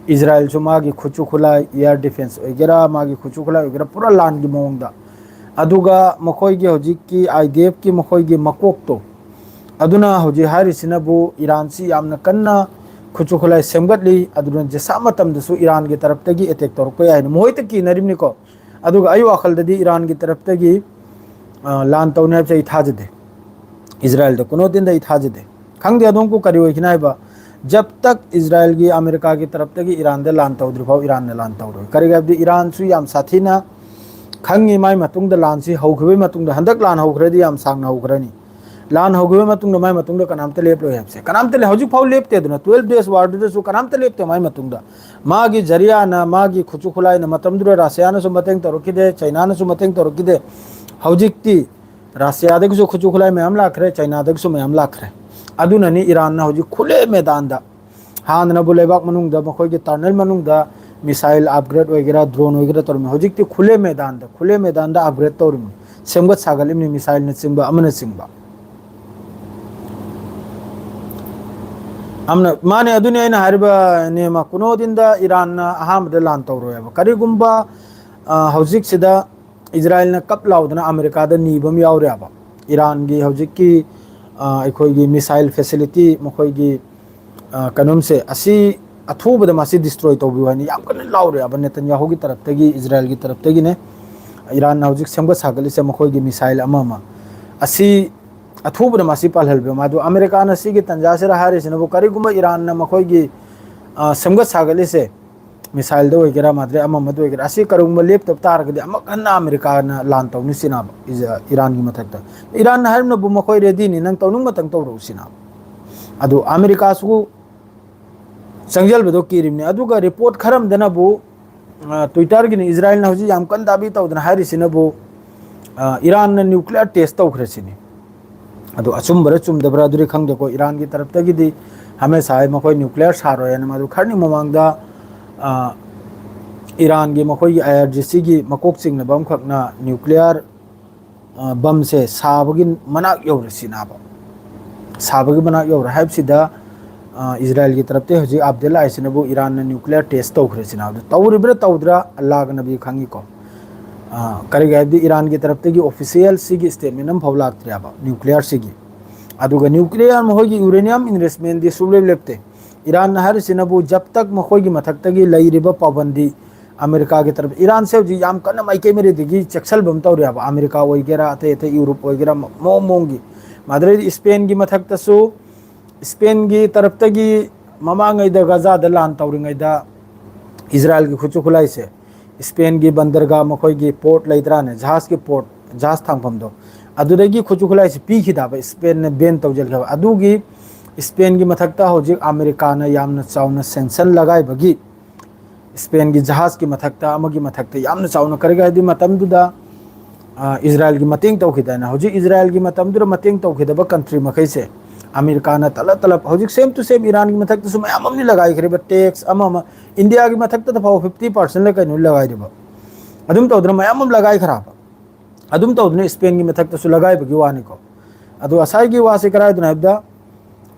ꯏꯖꯔꯥꯏꯜꯁꯨ ꯃꯥꯒꯤ ꯈꯨꯠꯁꯨ ꯈꯨꯠꯂꯥꯏ, ꯏꯌꯥꯔ ꯗꯤꯐꯦꯟꯁ ꯑꯣꯏꯒꯦꯔꯥ, ꯃꯥꯒꯤ ꯈꯨꯠꯁꯨ ꯈꯨꯠꯂꯥꯏ ꯑꯣꯏꯒꯦꯔꯥ, ꯄꯨꯔꯥ ꯂꯥꯟꯒꯤ ꯃꯑꯣꯡꯗ꯫ ꯑꯗꯨꯒ ꯃꯈꯣꯏꯒꯤ ꯍꯧꯖꯤꯛꯀꯤ ꯑꯥꯏ ꯗꯤ ꯑꯦꯐꯀꯤ ꯃꯈꯣꯏꯒꯤ ꯃꯀꯣꯛꯇꯣ, ꯑꯗꯨꯅ ꯍꯧꯖꯤꯛ ꯍꯥꯏꯔꯤꯁꯤꯅꯕꯨ ꯏꯔꯥꯟꯁꯤ ꯌꯥꯝꯅ ꯀꯟꯅ ꯈꯨꯠꯁꯨ ꯈꯨꯠꯂꯥꯏ ꯁꯦꯝꯒꯠꯂꯤ꯫ ꯑꯗꯨꯅ ꯖꯤꯁꯥ ꯃꯇꯝꯗꯁꯨ ꯏꯔꯥꯟꯒꯤ ꯇꯔꯞꯇꯒꯤ ꯑꯦꯇꯦꯛ ꯇꯧꯔꯛꯄ ꯌꯥꯏꯅ ꯃꯈꯣꯏꯗ ꯀꯤꯅꯔꯤꯕꯅꯤꯀꯣ꯫ ꯑꯗꯨꯒ ꯑꯩ ꯋꯥꯈꯜꯗꯗꯤ ꯏꯔꯥꯟꯒꯤ ꯇꯔꯞꯇꯒꯤ, ꯑ, ꯂꯥꯟ ꯇꯧꯅꯤ ꯍꯥꯏꯕꯁꯦ ꯑꯩ ꯊꯥꯖꯗꯦ꯫ ꯏꯖꯔꯥꯏꯜꯗ ꯀꯨꯅꯣꯗꯤꯟꯗ ꯑꯩ ꯊꯥꯖꯗꯦ꯫ ꯈꯪꯗꯦ ꯑꯗꯣꯝꯀꯨ ꯀꯔꯤ ꯑꯣꯏꯈꯤꯅ ꯍꯥꯏꯕ, ꯖꯕ ꯇꯛ ꯏꯖꯔꯥꯏꯜꯒꯤ, ꯑꯃꯦꯔꯤꯀꯥꯒꯤ ꯇꯔꯞꯇꯒꯤ ꯏꯔꯥꯟꯗ ꯂꯥꯟ ꯇꯧꯗ꯭ꯔꯤ ꯐꯥꯎ ꯏꯔꯥꯟꯅ ꯂꯥꯟ ꯇꯧꯔꯣꯏ꯫ ꯀꯔꯤꯒꯤ ꯍꯥꯏꯕꯗꯤ ꯏꯔꯥꯟꯁꯨ ꯌꯥꯝ ꯁꯥꯊꯤꯅ ꯈꯪꯉꯤ꯫ ꯃꯥꯏ ꯃꯇꯨꯡꯗ ꯂꯥꯟꯁꯤ ꯍꯧꯈꯤꯕꯒꯤ ꯃꯇꯨꯡꯗ, ꯍꯟꯗꯛ ꯂꯥꯟ ꯍꯧꯈ꯭ꯔꯗꯤ ꯌꯥꯝ ꯁꯥꯡꯅ ꯍꯧꯈ꯭ꯔꯅꯤ꯫ ꯂꯥꯟ ꯍꯧꯈꯤꯕ ꯃꯇꯨꯡꯗ ꯃꯥꯏ ꯃꯇꯨꯡꯗ ꯀꯅꯥꯝꯇ ꯂꯦꯞꯂꯣꯏ ꯍꯥꯏꯕꯁꯦ, ꯀꯅꯥꯝꯇ ꯂꯦꯞ-, ꯍꯧꯖꯤꯛ ꯐꯥꯎ ꯂꯦꯞꯇꯦꯗꯅ꯫ ꯇꯨꯋꯦꯜꯐ ꯗꯦꯖ ꯋꯥꯔꯗꯨꯗꯁꯨ ꯀꯅꯥꯝꯇ ꯂꯦꯞꯇꯦ ꯃꯥꯏ ꯃꯇꯨꯡꯗ꯫ ꯃꯥꯒꯤ ꯖꯔꯤꯌꯥꯅ, ꯃꯥꯒꯤ ꯈꯨꯠꯁꯨ ꯈꯨꯠꯂꯥꯏꯅ, ꯃꯇꯝꯗꯨꯗ ꯔꯁꯤꯌꯥꯅꯁꯨ ꯃꯇꯦꯡ ꯇꯧꯔꯛꯈꯤꯗꯦ, ꯆꯩꯅꯥꯅꯁꯨ ꯃꯇꯦꯡ ꯇꯧꯔꯛꯈꯤꯗꯦ꯫ ꯍꯧꯖꯤꯛꯇꯤ ꯔꯁꯤꯌꯥꯗꯒꯤꯁꯨ ꯈꯨꯠꯁꯨ ꯈꯨꯠꯂꯥꯏ ꯃꯌꯥꯝ ꯂꯥꯛꯈ꯭ꯔꯦ, ꯆꯩꯅꯥꯗꯒꯤꯁꯨ ꯃꯌꯥꯝ ꯂꯥꯛꯈ꯭ꯔꯦ꯫ ꯑꯗꯨꯅꯅꯤ ꯏꯔꯥꯟꯅ ꯍꯧꯖꯤꯛ ꯈꯨꯠꯂꯦ ꯃꯦꯗꯥꯟꯗ, ꯍꯥꯟꯅꯅꯕꯨ ꯂꯩꯕꯥꯛ ꯃꯅꯨꯡꯗ ꯃꯈꯣꯏꯒꯤ ꯇꯅꯦꯜ ꯃꯅꯨꯡꯗ ꯃꯤꯁꯥꯏꯜ ꯑꯞꯒ꯭ꯔꯦꯗ ꯑꯣꯏꯒꯦꯔꯥ, ꯗ꯭ꯔꯣꯟ ꯑꯣꯏꯒꯦꯔꯥ ꯇꯧꯔꯝꯃꯤ꯫ ꯍꯧꯖꯤꯛꯇꯤ ꯈꯨꯠꯂꯦ ꯃꯦꯗꯥꯟꯗ, ꯈꯨꯠꯂꯦ ꯃꯦꯗꯥꯟꯗ ꯑꯞꯒ꯭ꯔꯦꯗ ꯇꯧꯔꯤꯕꯅꯤ, ꯁꯦꯝꯒꯠ ꯁꯥꯒꯠꯂꯤꯕꯅꯤ, ꯃꯤꯁꯥꯏꯜꯅꯆꯤꯡꯕ ꯑꯃꯅꯆꯤꯡꯕ꯫ ꯑꯃꯅ, ꯃꯥꯅꯦ, ꯑꯗꯨꯅꯤ ꯑꯩꯅ ꯍꯥꯏꯔꯤꯕ, ꯅꯦꯃ ꯀꯨꯅꯣꯗꯤꯟꯗ ꯏꯔꯥꯟꯅ ꯑꯍꯥꯟꯕꯗ ꯂꯥꯟ ꯇꯧꯔꯣꯏꯕ꯫ ꯀꯔꯤꯒꯨꯝꯕ, ꯑ, ꯍꯧꯖꯤꯛꯁꯤꯗ ꯏꯖꯔꯥꯏꯜꯅ ꯀꯞ ꯂꯥꯎꯗꯅ ꯑꯃꯦꯔꯤꯀꯥꯗ ꯅꯤꯕ ꯑꯃ ꯌꯥꯎꯔꯦꯕ꯫ ꯏꯔꯥꯟꯒꯤ ꯍꯧꯖꯤꯛꯀꯤ, ꯑ, ꯑꯩꯈꯣꯏꯒꯤ ꯃꯤꯁꯥꯏꯜ ꯐꯦꯁꯤꯂꯤꯇꯤ, ꯃꯈꯣꯏꯒꯤ, ꯑ, ꯀꯩꯅꯣꯝꯁꯦ, ꯑꯁꯤ ꯑꯊꯨꯕꯗ ꯃꯁꯤ ꯗꯤꯁꯇ꯭ꯔꯣꯏ ꯇꯧꯕꯤꯌꯨ ꯍꯥꯏꯅ ꯌꯥꯝ ꯀꯟꯅ ꯂꯥꯎꯔꯦꯕ ꯅꯦꯇꯟꯌꯥꯍꯨꯒꯤ ꯇꯔꯞꯇꯒꯤ, ꯏꯖꯔꯥꯏꯜꯒꯤ ꯇꯔꯞꯇꯒꯤꯅꯦ꯫ ꯏꯔꯥꯟꯅ ꯍꯧꯖꯤꯛ ꯁꯦꯝꯒꯠ ꯁꯥꯒꯠꯂꯤꯁꯦ ꯃꯈꯣꯏꯒꯤ ꯃꯤꯁꯥꯏꯜ ꯑꯃ ꯑꯃ꯫ ꯑꯁꯤ ꯑꯊꯨꯕꯗ ꯃꯁꯤ ꯄꯥꯜꯍꯜꯕꯤꯌꯨ꯫ ꯃꯗꯨ ꯑꯃꯦꯔꯤꯀꯥꯅ ꯁꯤꯒꯤ ꯇꯟꯖꯥꯁꯤꯗ ꯍꯥꯏꯔꯤꯁꯤꯅꯕꯨ, ꯀꯔꯤꯒꯨꯝꯕ ꯏꯔꯥꯟꯅ ꯃꯈꯣꯏꯒꯤ, ꯑ, ꯁꯦꯝꯒꯠ ꯁꯥꯒꯠꯂꯤꯁꯦ, ꯃꯤꯁꯥꯏꯜꯗ ꯑꯣꯏꯒꯦꯔꯥ, ꯃꯥꯗ꯭ꯔꯦ ꯑꯃ ꯑꯃꯗ ꯑꯣꯏꯒꯦꯔꯥ, ꯑꯁꯤ ꯀꯔꯤꯒꯨꯝꯕ ꯂꯦꯞꯇꯕ ꯇꯥꯔꯒꯗꯤ, ꯑꯃꯨꯛ ꯍꯟꯅ ꯑꯃꯦꯔꯤꯀꯥꯅ ꯂꯥꯟ ꯇꯧꯅꯤ ꯁꯤꯅꯕ ꯏꯖ-, ꯏꯔꯥꯟꯒꯤ ꯃꯊꯛꯇ꯫ ꯏꯔꯥꯟꯅ ꯍꯥꯏꯔꯤꯅꯕꯨ, ꯃꯈꯣꯏ ꯔꯦꯗꯤꯅꯤ, ꯅꯪ ꯇꯧꯅꯤꯡꯕ ꯃꯇꯪ ꯇꯧꯔꯛꯎ ꯁꯤꯅꯕ꯫ ꯑꯗꯨ ꯑꯃꯦꯔꯤꯀꯥꯁꯨ ꯆꯪꯁꯤꯜꯕꯗꯣ ꯀꯤꯔꯤꯕꯅꯤ꯫ ꯑꯗꯨꯒ ꯔꯤꯄꯣꯔꯠ ꯈꯔ ꯑꯃꯗꯅꯕꯨ, ꯑ, ꯇ꯭ꯋꯤꯇꯔꯒꯤꯅꯤ, ꯏꯖꯔꯥꯌꯦꯜꯅ ꯍꯧꯖꯤꯛ ꯌꯥꯝ ꯀꯟꯅ ꯗꯥꯕꯤ ꯇꯧꯗꯅ ꯍꯥꯏꯔꯤꯁꯤꯅꯕꯨ, ꯑ, ꯏꯔꯥꯟꯅ ꯅ꯭ꯌꯨꯀ꯭ꯂꯤꯌꯔ ꯇꯦꯁ ꯇꯧꯈ꯭ꯔꯦ ꯁꯤꯅꯤ꯫ ꯑꯗꯨ ꯑꯆꯨꯝꯕꯔ ꯆꯨꯝꯗꯕ꯭ꯔꯥ ꯑꯗꯨꯗꯤ ꯈꯪꯗꯦꯀꯣ꯫ ꯏꯔꯥꯟꯒꯤ ꯇꯔꯞꯇꯒꯤꯗꯤ ꯍꯥꯃꯦꯁꯥ ꯍꯥꯏ ꯃꯈꯣꯏ ꯅ꯭ꯌꯨꯀ꯭ꯂꯤꯌꯔ ꯁꯥꯔꯣꯏ ꯍꯥꯏꯅ꯫ ꯃꯗꯨ ꯈꯔꯅꯤ ꯃꯃꯥꯡꯗ, ꯑ, ꯏꯔꯥꯟꯒꯤ ꯃꯈꯣꯏꯒꯤ ꯑꯥꯏ ꯑꯥꯔ ꯖꯤ ꯁꯤꯒꯤ ꯃꯀꯣꯛ ꯆꯤꯡꯅꯕ ꯑꯃꯈꯛꯅ ꯅ꯭ꯌꯨꯀ꯭ꯂꯤꯌꯔ, ꯑ, ꯕꯝꯁꯦ ꯁꯥꯕꯒꯤ ꯃꯅꯥꯛ ꯌꯧꯔꯦ ꯁꯤꯅꯥꯕ꯫ ꯁꯥꯕꯒꯤ ꯃꯅꯥꯛ ꯌꯧꯔꯦ ꯍꯥꯏꯕꯁꯤꯗ, ꯑ, ꯏꯖꯔꯥꯌꯦꯜꯒꯤ ꯇꯔꯞꯇ ꯍꯧꯖꯤꯛ ꯑꯞꯗꯦꯠ ꯂꯥꯛꯏꯁꯤꯅꯕꯨ ꯏꯔꯥꯟꯅ ꯅ꯭ꯌꯨꯀ꯭ꯂꯤꯌꯔ ꯇꯦꯁ ꯇꯧꯈ꯭ꯔꯦ ꯁꯤꯅꯥꯕꯗ꯫ ꯇꯧꯔꯤꯕ꯭ꯔꯥ ꯇꯧꯗ꯭ꯔꯥ ꯑꯜꯂꯥꯒ ꯅꯕꯤ ꯈꯪꯉꯤꯀꯣ꯫ ꯑ, ꯀꯔꯤꯒꯤ ꯍꯥꯏꯕꯗꯤ ꯏꯔꯥꯟꯒꯤ ꯇꯔꯞꯇꯒꯤ ꯑꯣꯐꯤꯁꯤꯌꯦꯜ ꯁꯤꯒꯤ ꯁ꯭ꯇꯦꯠꯃꯦꯟ ꯑꯃꯐꯥꯎ ꯂꯥꯛꯇ꯭ꯔꯦꯕ ꯅ꯭ꯌꯨꯀ꯭ꯂꯤꯌꯔꯁꯤꯒꯤ꯫ ꯑꯗꯨꯒ ꯅ꯭ꯌꯨꯀ꯭ꯂꯤꯌꯔ ꯃꯈꯣꯏꯒꯤ ꯌꯨꯔꯦꯅꯤꯌꯝ ꯏꯟꯚꯦꯁ꯭ꯠꯃꯦꯟꯗꯤ ꯁꯨꯡꯂꯦꯞ ꯂꯦꯞꯇꯦ꯫ ꯏꯔꯥꯟꯅ ꯍꯥꯏꯔꯤꯁꯤꯅꯕꯨ ꯖꯕ ꯇꯛ ꯃꯈꯣꯏꯒꯤ ꯃꯊꯛꯇꯒꯤ ꯂꯩꯔꯤꯕ ꯄꯥꯕꯟꯗꯤ ꯑꯃꯦꯔꯤꯀꯥꯒꯤ ꯇꯔꯞ, ꯏꯔꯥꯟꯁꯦ ꯍꯧꯖꯤꯛ ꯌꯥꯝ ꯀꯟꯅ ꯃꯥꯏꯀꯩ ꯃꯔꯤꯗꯒꯤ ꯆꯦꯛꯁꯤꯜꯕ ꯑꯃ ꯇꯧꯔꯦꯕ꯫ ꯑꯃꯦꯔꯤꯀꯥ ꯑꯣꯏꯒꯦꯔꯥ, ꯑꯇꯩ ꯑꯇꯩ ꯌꯨꯔꯣꯞ ꯑꯣꯏꯒꯦꯔꯥ, ꯃ-, ꯃꯑꯣꯡ ꯃꯑꯣꯡꯒꯤ꯫ ꯃꯗꯨꯗꯩꯗꯤ ꯏꯁꯄꯦꯟꯒꯤ ꯃꯊꯛꯇꯁꯨ, ꯏꯁꯄꯦꯟꯒꯤ ꯇꯔꯞꯇꯒꯤ ꯃꯃꯥꯡꯉꯩꯗ ꯒꯖꯥꯗ ꯂꯥꯟ ꯇꯧꯔꯤꯉꯩꯗ ꯏꯖꯔꯥꯌꯦꯜꯒꯤ ꯈꯨꯠꯁꯨ ꯈꯨꯠꯂꯥꯏꯁꯦ ꯏꯁꯄꯦꯟꯒꯤ ꯕꯟꯗꯔꯒꯥ, ꯃꯈꯣꯏꯒꯤ ꯄꯣꯔꯠ ꯂꯩꯇ꯭ꯔꯥꯅꯦ, ꯖꯍꯥꯖꯀꯤ ꯄꯣꯔꯠ, ꯖꯍꯥꯖ ꯊꯥꯡꯐꯝꯗꯣ, ꯑꯗꯨꯗꯒꯤ ꯈꯨꯠꯁꯨ ꯈꯨꯠꯂꯥꯏꯁꯦ ꯄꯤꯈꯤꯗꯕ, ꯏꯁꯄꯦꯟꯅ ꯕꯦꯟ ꯇꯧꯁꯤꯟꯈ꯭ꯔꯕ꯫ ꯑꯗꯨꯒꯤ ꯏꯁꯄꯦꯟꯒꯤ ꯃꯊꯛꯇ ꯍꯧꯖꯤꯛ ꯑꯃꯦꯔꯤꯀꯥꯅ ꯌꯥꯝꯅ ꯆꯥꯎꯅ ꯁꯦꯡꯁꯟ ꯂꯒꯥꯏꯕꯒꯤ, ꯏꯁꯄꯦꯟꯒꯤ ꯖꯍꯥꯖꯀꯤ ꯃꯊꯛꯇ, ꯑꯃꯒꯤ ꯃꯊꯛꯇ ꯌꯥꯝꯅ ꯆꯥꯎꯅ, ꯀꯔꯤꯒꯤ ꯍꯥꯏꯗꯤ ꯃꯇꯝꯗꯨꯗ, ꯑ, ꯏꯖꯔꯥꯌꯦꯜꯒꯤ ꯃꯇꯦꯡ ꯇꯧꯈꯤꯗꯥꯏꯅꯦ? ꯍꯧꯖꯤꯛ ꯏꯖꯔꯥꯌꯦꯜꯒꯤ ꯃꯇꯝꯗꯨꯗ ꯃꯇꯦꯡ ꯇꯧꯈꯤꯗꯕ ꯀꯟꯇ꯭ꯔꯤ ꯃꯈꯩꯁꯦ ꯑꯃꯦꯔꯤꯀꯥꯅ ꯇꯂꯞ ꯇꯂꯞ, ꯍꯧꯖꯤꯛ same to same ꯏꯔꯥꯟꯒꯤ ꯃꯊꯛꯇꯁꯨ ꯃꯌꯥꯝ ꯑꯃ ꯂꯒꯥꯏꯈ꯭ꯔꯦꯕ, ꯇꯦꯛꯁ ꯑꯃ ꯑꯃ꯫ ꯏꯟꯗꯤꯌꯥꯒꯤ ꯃꯊꯛꯇꯗ ꯐꯥꯎꯕ fifty percent ꯂ ꯀꯩꯅꯣ ꯂꯒꯥꯏꯔꯤꯕ꯫ ꯑꯗꯨꯝ ꯇꯧꯗꯅ ꯃꯌꯥꯝ ꯑꯃ ꯂꯒꯥꯏꯈ꯭ꯔꯕ꯫ ꯑꯗꯨꯝ ꯇꯧꯗꯅ ꯏꯁꯄꯦꯟꯒꯤ ꯃꯊꯛꯇꯁꯨ ꯂꯒꯥꯏꯕꯒꯤ ꯋꯥꯅꯤꯀꯣ꯫ ꯑꯗꯣ ꯉꯁꯥꯏꯒꯤ ꯋꯥꯁꯦ ꯀꯗꯥꯏꯗꯅꯣ ꯍꯥꯏꯕꯗ,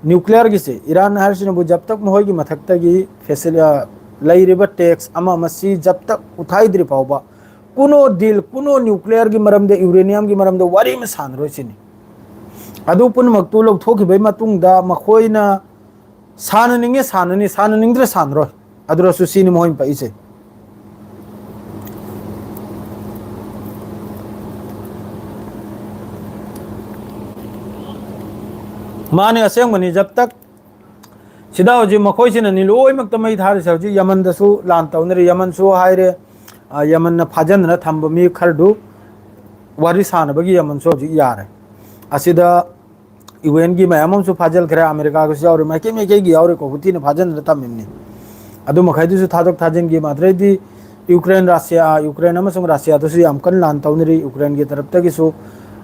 ꯅ꯭ꯌꯨꯀ꯭ꯂꯤꯌꯔꯒꯤꯁꯦ, ꯏꯔꯥꯟ ꯍꯥꯏꯔꯤꯁꯤꯅꯕꯨ ꯖꯕ ꯇꯛ ꯃꯈꯣꯏꯒꯤ ꯃꯊꯛꯇꯒꯤ ꯐꯦꯁꯤꯂꯤ-, ꯑ, ꯂꯩꯔꯤꯕ ꯇꯦꯛꯁ ꯑꯃ ꯑꯃ ꯁꯤ ꯖꯕ ꯇꯛ ꯎꯊꯥꯏꯗ꯭ꯔꯤ ꯐꯥꯎꯕ ꯀꯨꯅꯣ ꯗꯤꯜ, ꯀꯨꯅꯣ ꯅ꯭ꯌꯨꯀ꯭ꯂꯤꯌꯔꯒꯤ ꯃꯔꯝꯗ, ꯌꯨꯔꯦꯅꯤꯌꯝꯒꯤ ꯃꯔꯝꯗ ꯋꯥꯔꯤ ꯑꯃ ꯁꯥꯟꯅꯔꯣꯏ ꯁꯤꯅꯤ꯫ ꯑꯗꯨ ꯄꯨꯝꯅꯃꯛꯇꯨ ꯂꯧꯊꯣꯛꯈꯤꯕꯒꯤ ꯃꯇꯨꯡꯗ ꯃꯈꯣꯏꯅ ꯁꯥꯟꯅꯅꯤꯡꯉꯦ ꯁꯥꯟꯅꯅꯤ, ꯁꯥꯟꯅꯅꯤꯡꯗ꯭ꯔꯦ ꯁꯥꯟꯅꯔꯣꯏ꯫ ꯑꯗꯨꯔꯁꯨ ꯁꯤꯅꯤ ꯃꯈꯣꯏꯅ ꯄꯛꯏꯁꯦ꯫ ꯃꯥꯅꯤ, ꯑꯁꯦꯡꯕꯅꯤ꯫ ꯖꯕ ꯇꯛ ꯁꯤꯗ ꯍꯧꯖꯤꯛ ꯃꯈꯣꯏꯁꯤꯅꯅꯤ ꯂꯣꯏꯅꯃꯛꯇ ꯃꯩ ꯊꯥꯔꯤꯁꯦ꯫ ꯍꯧꯖꯤꯛ ꯌꯃꯟꯗꯁꯨ ꯂꯥꯟ ꯇꯧꯅꯔꯤ꯫ ꯌꯃꯟꯁꯨ ꯍꯥꯏꯔꯦ, ꯑ, ꯌꯃꯟꯅ ꯐꯥꯖꯤꯟꯗꯅ ꯊꯝꯕ ꯃꯤ ꯈꯔꯗꯨ ꯋꯥꯔꯤ ꯁꯥꯟꯅꯕꯒꯤ ꯌꯃꯟꯁꯨ ꯍꯧꯖꯤꯛ ꯌꯥꯔꯦ꯫ ꯑꯁꯤꯗ ꯌꯨ ꯑꯦꯟꯒꯤ ꯃꯌꯥꯝ ꯑꯃꯁꯨ ꯐꯥꯖꯤꯟꯈ꯭ꯔꯦ, ꯑꯃꯦꯔꯤꯀꯥꯒꯤꯁꯨ ꯌꯥꯎꯔꯤ, ꯃꯥꯏꯀꯩ ꯃꯥꯏꯀꯩꯒꯤ ꯌꯥꯎꯔꯤꯀꯣ, ꯍꯨꯊꯤꯅ ꯐꯥꯖꯤꯟꯗꯅ ꯊꯝꯃꯤꯕꯅꯤ꯫ ꯑꯗꯨ ꯃꯈꯩꯗꯨꯁꯨ ꯊꯥꯗꯣꯛ ꯊꯥꯖꯤꯟꯒꯤ ꯃꯥꯗ꯭ꯔꯩꯗꯤ ꯌꯨꯀ꯭ꯔꯦꯟ, ꯔꯁꯤꯌꯥ, ꯌꯨꯀ꯭ꯔꯦꯟ ꯑꯃꯁꯨꯡ ꯔꯁꯤꯌꯥꯗꯁꯨ ꯌꯥꯝ ꯀꯟꯅ ꯂꯥꯟ ꯇꯧꯅꯔꯤ꯫ ꯌꯨꯀ꯭ꯔꯦꯟꯒꯤ ꯇꯔꯞꯇꯒꯤꯁꯨ,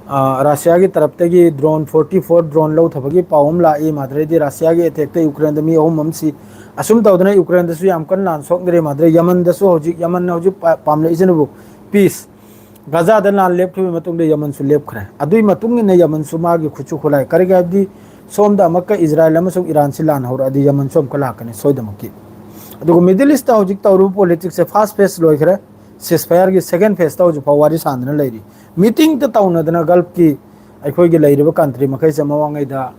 ꯑ, ꯔꯁꯤꯌꯥꯒꯤ ꯇꯔꯞꯇꯒꯤ ꯗ꯭ꯔꯣꯟ ꯐꯣꯔꯇꯤ ꯐꯣꯔ ꯗ꯭ꯔꯣꯟ ꯂꯧꯊꯕꯒꯤ ꯄꯥꯎ ꯑꯃ ꯂꯥꯛꯏ꯫ ꯃꯥꯗ꯭ꯔꯩꯗꯤ ꯔꯁꯤꯌꯥꯒꯤ ꯑꯦꯇꯦꯛꯇ ꯌꯨꯀ꯭ꯔꯦꯟꯗ ꯃꯤ ꯑꯍꯨꯝ ꯑꯃ ꯁꯤ꯫ ꯑꯁꯨꯝ ꯇꯧꯗꯅ ꯌꯨꯀ꯭ꯔꯦꯟꯗꯁꯨ ꯌꯥꯝ ꯀꯟꯅ ꯂꯥꯟ ꯁꯣꯛꯅꯔꯤ꯫ ꯃꯥꯗ꯭ꯔꯩ ꯌꯃꯟꯗꯁꯨ ꯍꯧꯖꯤꯛ, ꯌꯃꯟꯅ ꯍꯧꯖꯤꯛ ꯄꯥ-, ꯄꯥꯝꯂꯛꯏꯁꯤꯅꯕꯨ ꯄꯤꯁ꯫ ꯒꯖꯥꯗ ꯂꯥꯟ ꯂꯦꯞꯈꯤꯕ ꯃꯇꯨꯡꯗ ꯌꯃꯟꯁꯨ ꯂꯦꯞꯈ꯭ꯔꯦ꯫ ꯑꯗꯨꯒꯤ ꯃꯇꯨꯡ ꯏꯟꯅ ꯌꯃꯟꯁꯨ ꯃꯥꯒꯤ ꯈꯨꯠꯁꯨ ꯈꯨꯠꯂꯥꯏ, ꯀꯔꯤꯒꯤ ꯍꯥꯏꯕꯗꯤ ꯁꯣꯝꯗ ꯑꯃꯨꯛꯀ ꯏꯖꯔꯥꯏꯜ ꯑꯃꯁꯨꯡ ꯏꯔꯥꯟꯁꯤ ꯂꯥꯟ ꯍꯧꯔꯛꯑꯗꯤ ꯌꯃꯟꯁꯨ ꯑꯃꯨꯛꯀ ꯂꯥꯛꯀꯅꯤ ꯁꯣꯏꯗꯃꯛꯀꯤ꯫ ꯑꯗꯨꯒ ꯃꯤꯗꯜ ꯏꯁꯇ ꯍꯧꯖꯤꯛ ꯇꯧꯔꯤꯕ ꯄꯣꯂꯤꯇꯤꯛꯁꯁꯦ ꯐꯥꯔꯁ ꯐꯦꯁ ꯂꯣꯏꯈ꯭ꯔꯦ, ꯁꯤꯁ ꯐꯥꯌꯔꯒꯤ ꯁꯦꯀꯦꯟ ꯐꯦꯁꯇ ꯍꯧꯖꯤꯛ ꯐꯥꯎ ꯋꯥꯔꯤ ꯁꯥꯟꯗꯅ ꯂꯩꯔꯤ꯫ ꯃꯤꯇꯤꯡꯗ ꯇꯧꯅꯗꯅ ꯒꯜꯐꯀꯤ ꯑꯩꯈꯣꯏꯒꯤ ꯂꯩꯔꯤꯕ ꯀꯟꯇ꯭ꯔꯤ ꯃꯈꯩꯁꯦ ꯃꯃꯥꯡꯉꯩꯗ,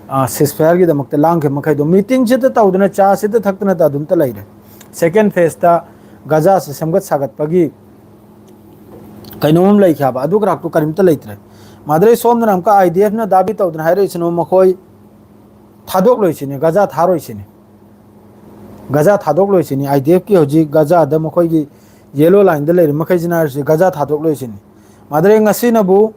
ꯑ, ꯁꯤꯁ ꯐꯥꯌꯔꯒꯤꯗꯃꯛꯇ ꯂꯥꯡꯈꯤꯕ ꯃꯈꯩꯗꯣ ꯃꯤꯇꯤꯡꯁꯤꯗ ꯇꯧꯗꯅ ꯆꯥꯁꯤꯗ ꯊꯛꯇꯅ ꯑꯗꯨꯝꯇ ꯂꯩꯔꯦ꯫ ꯁꯦꯀꯦꯟ ꯐꯦꯁꯇ ꯒꯖꯥꯁꯤ ꯁꯦꯝꯒꯠ ꯁꯥꯒꯠꯄꯒꯤ ꯀꯩꯅꯣꯝ ꯑꯃ ꯂꯩꯈ꯭ꯔꯦ ꯍꯥꯏꯕ, ꯑꯗꯨ ꯈꯔꯥꯛꯇꯨ ꯀꯔꯤꯝꯇ ꯂꯩꯇ꯭ꯔꯦ꯫ ꯃꯥꯗ꯭ꯔꯩ ꯁꯣꯝꯗꯅ ꯑꯃꯨꯛꯀ ꯑꯥꯏ ꯗꯤ ꯑꯦꯐꯅ ꯗꯥꯕꯤ ꯇꯧꯗꯅ ꯍꯥꯏꯔꯛꯏꯁꯤꯅ ꯃꯈꯣꯏ ꯊꯥꯗꯣꯛꯂꯣꯏꯁꯤꯅꯦ, ꯒꯖꯥ ꯊꯥꯔꯣꯏꯁꯤꯅꯦ, ꯒꯖꯥ ꯊꯥꯗꯣꯛꯂꯣꯏꯁꯤꯅꯤ꯫ ꯑꯥꯏ ꯗꯤ ꯑꯦꯐꯀꯤ ꯍꯧꯖꯤꯛ ꯒꯖꯥꯗ ꯃꯈꯣꯏꯒꯤ ꯌꯦꯂꯣ ꯂꯥꯏꯟꯗ ꯂꯩꯔꯤ ꯃꯈꯩꯁꯤꯅ ꯍꯥꯏꯔꯤꯁꯤ ꯒꯖꯥ ꯊꯥꯗꯣꯛꯂꯣꯏꯁꯤꯅꯤ꯫ ꯃꯥꯗ꯭ꯔꯩ ꯉꯁꯤꯅꯕꯨ,